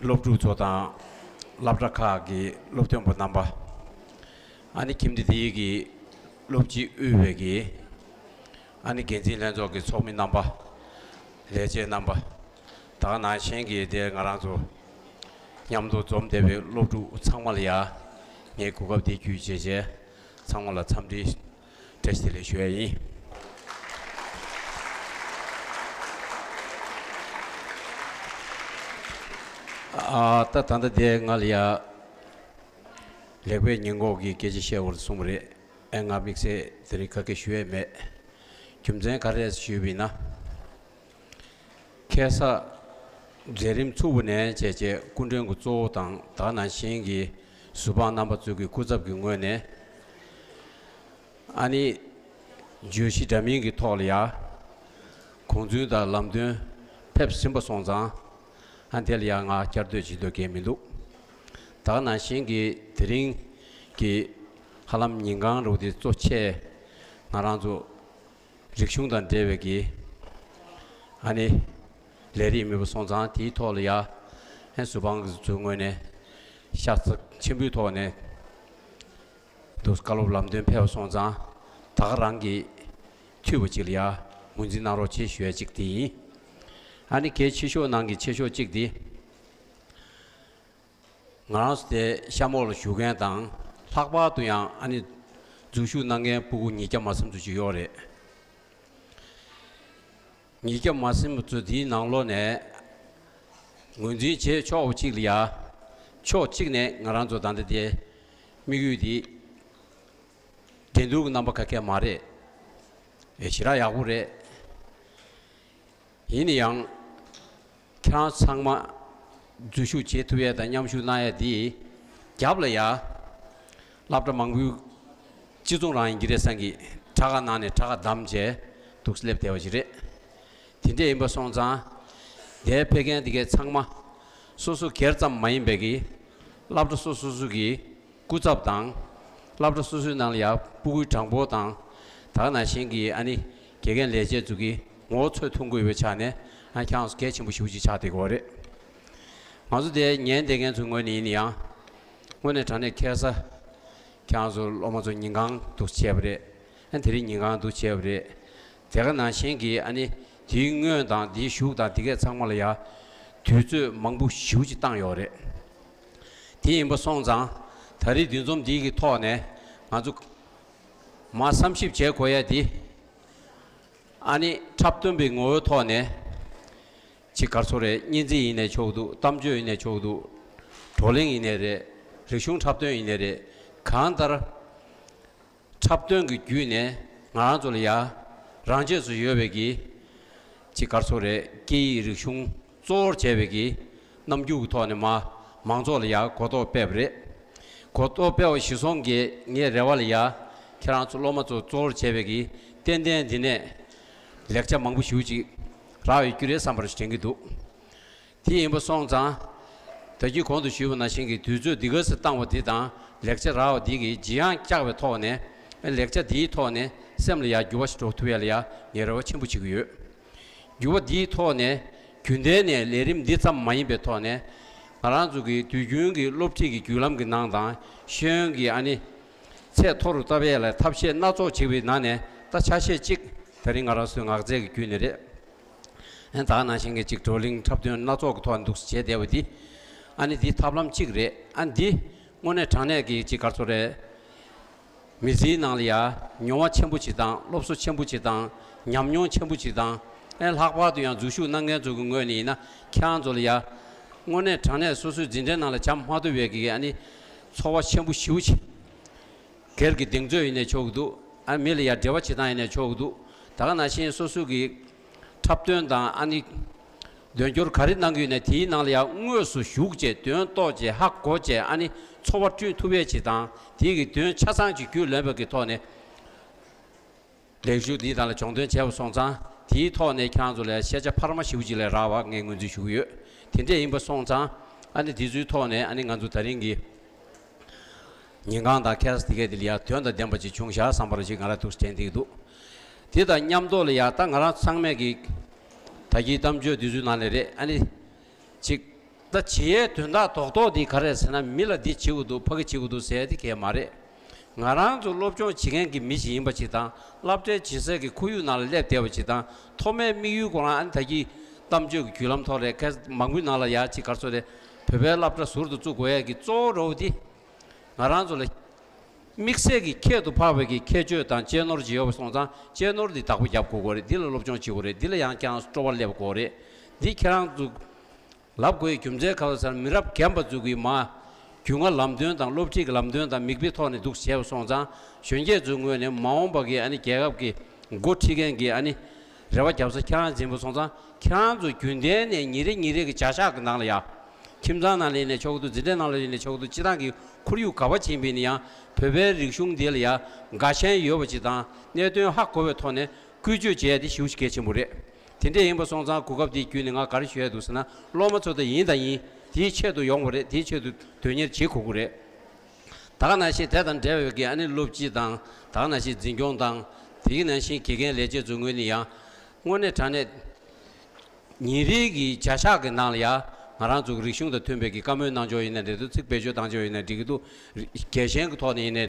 སློབ་ཕྲུག་ཚོ་དང་སློབ་གྲྭ་ཁག་གི་སློབ་སྟོན་པ་རྣམ་པ། ཨ་ནི་ཁྱིམ་སྡེ་འདིའི་གི་སློབ་སྤྱི་དབུས་པའི་གི་ཨ་ནི་འགན་འཛིན་ལྷན་ཚོགས་ཀྱི་ཚོགས་མི་རྣམ་པ། ལས་བྱེད་རྣམ་པ། ད་ག་ནང་བཞིན་གྱི་དེ་ང་རང་ཚོ་མཉམ་དུ་འཛོམས་བསྡད་པའི་སློབ་ཕྲུག་ཚང་མ་ལ་ཡ་ངས་གོ་སྐབས་འདི་བརྒྱུད་བྱས་བྱས་ཚང་མ་ལ་འཚམས་འདྲི་བཀྲ་ཤིས་བདེ་ལེགས་ཞུ་ཡ་ཡིན། ཨ། ད་ད་ལྟ་དེ་ང་ལ་ཡ་ལེགས་སྤེལ་ཉེས་འགོག་གི་སྐད་ཆ་བཤད་དགོས་རེད་གསུངས་པ་རེད། ཨེ། ང་དམིགས་བསལ་དེ་རིང་ག་གེ་ཞུ་ཡས་མེད། རྒྱུ་མཚན་ག་རེ་ཞུས་པ་ཡིན་ན། ཁ་སང་མཛད་རིམ་ཚུགས་པ་ནས་བྱས་བྱས་སྐུ་མགྲོན་གྱི་གཙོ་བོ་དང་ད་ག་ནང་བཞིན་གྱི་གཟུ་དཔང་རྣམ་པ་ཚོ་གི་སྐུ་ཚབ་ཀྱི་ངོས་ནས་ཨ་ནི་བརྗོད་གཞི་འདྲ་མིན་གྱི་ཐོག་ལ་ཡ་དགོངས་ཚུལ་དང་ལམ་སྟོན་ཕེབས་ཟིན་པ་སོང་ཙང་། ཨ། དེ་ལ་ཡ་ང་བསྐྱར་ཟློས་བྱེད་འདོད་མཁན་མི་འདུག། ད་ག་ནང་བཞིན་གྱི་དེ་རིང་གི་ཧ་ལམ་ཉིན་གང་རུ་དེ་གཙོ་ཆེ་ང་རང་ཚོ་རིག་གཞུང་དང་འབྲེལ་བའི་གི་ཨ་ནི་ལས་རིགས་མེད་པ་སོང་ཙང་དེའི་ཐོག་ལ་ཡ་ཨ་གཟུ་དཔང་གི་ཚོའི་ངོས་ནས་ཤ་ཚ་ཆེན་པོའི་ཐོག་ནས་འདུག་བཀའ་སློབ་ལམ་སྟོན་ཕེབས་པ་སོང་ཙང་ད་ག་རང་གི་འཐུས་པ་ཅིག་ལ་ཡ་ངོས་འཛིན་གནང་རོགས་བྱེད་ཞུ་ཡ་གཅིག་དེ་ཡིན། ཨ་ནི་གལ་ཆེ་ཤོས་ནང་གི་ཆེ་ཤོས་གཅིག་དེ། ང་རང་ཚོ་དེ་གཤམ་འོག་ལ་བཞུགས་མཁན་དང་ལྷག་པར་དུ་ཡང་ཨ་ནི་འཛུལ་ཞུགས་གནང་མཁན་སྤུ་གུ་ཉིས་བརྒྱ་མ་ཟིན་ཙམ་ཅིག་ཡོད་རེད། ཉིས་བརྒྱ་མ་ཟིན་པ་ཚོ་འདིའི་ནང་ལོགས་ནས་ངོས་འཛིན་བྱེད་ཆོག་པ་གཅིག་ལ་ཡ། ཕྱོགས་གཅིག་ནས་ང་རང་ཚོ་ད་ལྟ་དེ་དམིགས་ཡུལ་འདི་འགྲན་བསྡུར་གྱི་རྣམ་པ་ག་གེ་མ་རེད། ཨེ། ཞེ་དྲག་ཡག་པོ་རེད། ཡིན་ན་ཡང་། ཁྱེད་རང་ཚང་མ་འཛུལ་ཞུགས་བྱེད་ཐུབ་ཡས་དང་མཉམ་ཞུགས་གནང་ཡས་འདི་རྒྱབ་ལ་ཡ། སློབ་གྲྭ་མང་པོའི་གཅིག་མཚུངས་རང་ཡིན་གྱི་རེད་བསམ་གྱི་དྲག་ག་གནང་ནས་དྲག་ག་བདམས་བྱས་འདུག་སླེབས་བསྡད་པ་ཞིག་རེད། དེ་འདྲ་ཡིན་པ་སོང་ཙང་། འདིར་ཕེབས་མཁན་འདི་གའི་ཚང་མ་སོ་སོ་སྒེར་ཙམ་མ་ཡིན་པའི་གི་སློབ་གྲྭ་སོ་སོ་སོ་གི་སྐུ་ཚབ་དང་། སློབ་གྲྭ་སོ་སོའི་ནང་ལ་ཡ་སྤུ་གུའི་གྲངས་འབོར་དང་། ད་ག་ནང་བཞིན་གྱི་ཨ་ནི་དགེ་རྒན་ལས་བྱེད་ཚོ་གི་ངོ་བོ་ཚོས་མཐོང་གི་ཡོད་པའི་ཆ་ནས་ཨ་ཁྱེད་རང་ཚོ་གལ་ཆེན་པོ་ཞེ་པོ་ཅིག་ཆགས་བསྡད་ཀྱི་ཡོད་རེད། ང་ཚོ་དེ་ཉན་བསྡད་མཁན་ཚོའི་ངོས་ནས་ཡིན་ན་ཡང་། དངོས་གནས་དྲང་གནས་ཁ་སང་ཁྱེད་རང་ཚོ་སློབ་མ་ཚོ་ཉིན་གང་འདུག་བྱས་པ་རེད། ཨ་དེ་རིང་ཉིན་གང་འདུག་བྱས་པ་རེད། དེ་ག་ནང་བཞིན་གྱི་ཨ་ནི་དེའི་སྔོན་དང་དེའི་གཞུག་དང་དེ་གས་ཚང་མ་ལ་ཡ་དུས་ཚོད་མང་པོ་ཞེ་པོ་ཅིག་བཏང་ཡོད་རེད། དེ་ཡིན་པ་སོང་ཙང་ད་རེས་འདུ་འཛོམས་འདི་གི་ཐོག་ནས་ང་ཚོ་མར་བསམ་ཞིབ་བྱེད་དགོས་ཡ་དེ། ཨ་ནི་འཁྲབ་སྟོན་པའི་ངོ་བོའི་ཐོག་ནས་ཅིག་ག་རེ་ཟེར་དགོས་རེད། སྙན་ཚིག་ཡིན་ནའི་ཆོག་འདུག་གཏམ་བརྗོད་ཡིན་ནའི་ཆོག་འདུག་བགྲོ་གླེང་ཡིན་ནའི་རེད། རིག་གཞུང་འཁྲབ་སྟོན་ཡིན་ནའི་རེད། གང་ལྟར། འཁྲབ་སྟོན་གྱི་བརྒྱུད་ནས་ང་རང་ཚོ་ལ་ཡ་རང་ཆས་སུ་ཡོད་པའི་གི་ཅིག་ག་རེ་ཟེར་དགོས་རེད། སྐད་ཡིག་རིག་གཞུང་གཙོ་བོར་བྱས་པའི་གི་རྣམ་འགྱུར་གྱི་ཐོག་ནས་མ་མང་ཚོགས་ལ་ཡ་གོ་རྟོགས་སྤེལ་བ་རེད། གོ་རྟོགས་སྤེལ་བ་གཞིར་བཟུང་གིས་ངའི་རེ་བ་ལ་ཡ་ཁྱེད་རང་ཚོ་སློབ་མ་ཚོ་གཙོ་བོར་བྱས་པའི་གི་ཏན་ཏན་འདི་ནས་ལེགས་ཆ་མང་པོ་ཞེ་པོ་ཅིག་རག་ཡོད་རྒྱུ་རེད་བསམ་པར་དྲན་གྱི་འདུག་དེ་ཡིན་པ་སོང་ཙང་ ད་གིན་གོང་དུ་ཞུས་པ་ནང་བཞིན་གྱི་དུས་ཚོད་འདི་ག་ཚོད་བཏང་བ་འདི་དང་ལེགས་ཆ་རག་པ་འདི་གི་ལྗིད་ཡང་བཀྱག་པའི་ཐོག་ནས་ལེགས་ཆ་འདིའི་ཐོག་ནས་སེམས་ལ་ཡང་འགྱུར་བ་ཞིག་འགྲོ་ཐུབ་ཡ་ལ་ཡང་ངས་རེ་བ་ཆེན་པོ་བྱེད་ཀྱི་ཡོད། འགྱུར་བ་འདིའི་ཐོག་ནས་རྒྱུན་ལྡན་ནས་ལས་རིམ་འདི་ཙམ་མ་ཡིན་པའི་ཐོག་ནས་ང་རང་ཚོ་གི་དུས་རྒྱུན་གྱི་སློབ་ཁྲིད་ཀྱི་བརྒྱུད་ལམ་གྱི་ནང་དང་ཤེས་ཡོན་གྱི་ཨ་ནི་ཚད་མཐོ་རུ་བཏབ་ཡས་ལ་ཐབས་ཤེས་སྣ་ཚོགས་བྱེད་པའི་ནང་ནས་ད་ཆ་ཤས་གཅིག་ད་རིང་ང་རང་ཚོའི་ངག་རྩལ་གྱི་བརྒྱུད་ནས་རེད། ཨ་ནི་ད་ག་ནང་བཞིན་གྱི་གཅིག་བགྲོ་གླེང་འཁྲབ་སྟོན་སྣ་ཚོགས་ཀྱི་ཐོག་ནས་འདུག་སེ་བྱས་བསྡད་པ་འདི། ཨ་ནི་འདི་ཐབས་ལམ་གཅིག་རེད། ཨ་ནི་འདི་དངོས་གནས་དྲང་གནས་ཀྱི་གཅིག་ག་རེ་ཟེར་དགོས་རེད། མི་ཚེའི་ནང་ལ་ཡ་མྱོང་བ་ཆེན་པོ་ཅིག་དང་སློབ་གསོ་ཆེན་པོ་ཅིག་དང་ཉམས་མྱོང་ཆེན་པོ་ཅིག་དང་། ཨ་ནི་ལྷག་པར་དུ་ཡང་འཛུལ་ཞུགས་གནང་མཁན་ཚོ་གི་ངོས་ནས་ཡིན་ན་ཁྱེད་རང་ཚོ་ལ་ཡ་དངོས་གནས་དྲང་གནས་སོ་སོའི་འཛིན་གྲྭའི་ནང་ལ་བྱ་མ་ཐུབ་པའི་གི་ཨ་ནི་ཚོར་བ་ཆེན་པོ་ཞེ་པོ་ཅིག་སྒེར་གྱི་གདེང་ཚོད་ཡིན་ནའི་ཆོག་གི་འདུག་ཨ་མི་ལ་ཡ་འབྲེལ་བ་བྱེད་སྟངས་ཡིན་ནའི་ཆོག་གི་འདུག་ད་ག་ནང་བཞིན་སོ་སོ་གི་འཁྲབ་སྟོན་དང་ཨ་ནི་འདོན་སྐྱོར་ག་རེ་གནང་གི་ཡོད་ནའི་དེའི་ནང་ལ་ཡ་དངོས་སུ་ཞུགས་བྱས་འདོན་རྟོགས་བྱས་ཧ་གོ་བྱས་ཨ་ནི་ཚོར་བ་བསྐྲུན་ཐུབ་ཡས་ཅིག་དང་དེའི་གི་དོན་ཆ་ཚང་ཅིག་རྒྱུས་ལོན་པའི་གི་ཐོག་ནས་ལེགས་ཞུགས་འདི་དང་ལ་སྦྱོང་སྟོན་བྱས་པ་སོང་ཙང་དེའི་ཐོག་ནས་ཁྱེད་རང་ཚོ་ལ་ཤེས་བྱ་འཕར་མ་ཞེ་པོ་ཅིག་ལས་རག་པ་ངས་ངོས་འཛིན་ཞུ་གི་ཡོད། དེ་འདྲས་ཡིན་པ་སོང་ཙང་ཨ་ནི་དེ་ཚོའི་ཐོག་ནས་ཨ་ནི་ང་ཚོ་ད་རིང་གི་ཉིན་གང་དང་ཁ་སང་དེ་གས་དེ་ལ་ཡ་དོན་དང་ལྡན་པ་ཅིག་བྱུང་ཤག་བསམ་པར་ཅིག་ང་རང་ཐུགས་དྲན་བསྡད་ཀྱི་འདུག་དེ་དང་མཉམ་དུ་ལ་ཡ་ད་ང་རང་ཚང་མས་ཀྱི་ད་གིན་གཏམ་བརྗོད་དེ་ཚོའི་ནང་ལ་རེད། ཨ་ནི་ཅིག་ད་བྱེད་ཡས་དོན་དག་རྡོག་རྡོག་འདི་ག་རེ་ཟེར་ན་མི་ལ་འདི་བྱེད་དགོས་འདུག་ཕ་གི་བྱེད་དགོས་འདུག་ཟེར་ཡས་དེ་གས་མ་རེད། ང་རང་ཚོ་སློབ་སྦྱོང་བྱེད་མཁན་གྱི་མི་ཞིག་ཡིན་པ་ཅིག་དང་སློབ་གྲྭའི་བྱེད་སའི་གི་ཁོར་ཡུག་ནང་ལ་སླེབས་བསྡད་པ་ཅིག་དང་མཐོ་དམན་དམིགས་ཡུལ་ཁོ་རང་ཨ་ནི་ད་གིན་གཏམ་བརྗོད་ཀྱི་བརྒྱུད་ལམ་ཐོག་ལ་ཁ་མང་པོའི་ནང་ལ་ཡ་ཅིག་ག་རེ་ཟེར་དགོས་རེད། བོད་པའི་སློབ་གྲྭ་ཟུར་དུ་བཙུགས་དགོས་ཡས་ཀྱི་གཙོ་བོ་རོགས་འདི། ང་རང་ཚོ་ལ་དམིགས་བསལ་གྱི་ཁྱད་དུ་འཕགས་པའི་གི་ཁྱད་ཆོས་དང་གཅེས་ནོར་ཅིག་ཡོད་པ་སོང་ཙང་གཅེས་ནོར་འདི་བདག་པོ་རྒྱབ་དགོས་ཀྱི་རེད། འདི་ལ་སློབ་སྦྱོང་བྱེད་དགོས་རེད། འདི་ལ་ཡང་བསྐྱར་སྤྲོ་བ་སླེབས་དགོས་རེད། འདི་ཁྱེད་རང་ཚོ་ལབ་དགོས་ཡའི་རྒྱུ་མཚན་ག་རེ་ཟེར་ན་མི་རབས་རྒན་པ་ཚོ་གིས་མ་རྒྱུས་མངའ་ལམ་སྟོན་དང་སློབ་ཁྲིད་ཀྱི་ལམ་སྟོན་དང་མིག་དཔེ་ཐོག་ནས་འདུག་བྱས་པ་སོང་ཙང་གཞོན་སྐྱེས་ཚོའི་ངོས་ནས་མ་འོངས་པ་གི་ཨ་ནི་རྒྱལ་ཁབ་ཀྱི་འགོ་ཁྲིད་མཁན་གྱི་ཨ་ནི་རེ་བ་རྒྱབ་ས་ཁྱེད་རང་ཡིན་པ་སོང་ཙང་ཁྱེད་རང་ཚོ་རྒྱུན་ལྡན་ནས་ཉིན་རེ་ཉིན་རེ་གི་བྱ་གཞག་གི་ནང་ལ་ཡ། ཁྱིམ་ཚང་ནང་ལ་ཡིན་ནའི་ཆོག་འདུག་འཛིན་གྲྭའི་ནང་ལ་ཡིན་ནའི་ཆོག་འདུག་སྤྱི་བཏང་གི་ཁོར་ཡུག་ག་པ་ཕྱིན་པ་ཡིན་ན་ཡང་བོད་པའི་རིག་གཞུང་འདི་ལ་ཡ་དགའ་ཞེན་ཡོད་པ་ཅིག་དང་གནད་དོན་ཧ་གོ་བའི་ཐོག་ནས་བཀོལ་སྤྱོད་བྱས་ཏེ་ཞེ་པོ་ཅིག་གལ་ཆེན་པོ་རེད། དེ་འདྲས་ཡིན་པ་སོང་ཙང་གོ་སྐབས་འདི་བརྒྱུད་ནས་ང་ག་རེ་ཞུ་ཡ་འདུག་ཟེར་ན་སློབ་མ་ཚོ་ད་ཡིན་དང་ཡིན་དེའི་ཆེད་དུ་ཡོང་དགོས་རེད། དེའི་ཆེད་དུ་དོན་གཉེར་བྱེད་དགོས་ཀྱི་རེད། ད་ག་ནང་བཞིན་དེ་དང་འབྲེལ་བའི་གི་ཨ་ནི་སློབ་སྤྱི་དང་ད་ག་ནང་བཞིན་འཛིན་སྐྱོང་དང་དེ་གི་ནང་བཞིན་དགེ་རྒན་ལས་བྱེད་ཚོའི་ངོས་ནས་ཡང་དངོས་གནས་དྲང་གནས། ཉིན་རེའི་གི་བྱ་གཞག་གི་ནང་ལ་ཡ་ང་རང་ཚོ་གི་རིག་གཞུང་དང་མཐུན་པའི་གི་བཀའ་མོལ་གནང་ཕྱོགས་ཡིན་ན་འགྲིག་འདུག་ཚིག་བེད་སྤྱོད་གཏང་ཕྱོགས་ཡིན་ན་འགྲིག་གི་འདུག་རྒྱལ་ཞེན་གི་ཐོག་ནས་ཡིན་ན་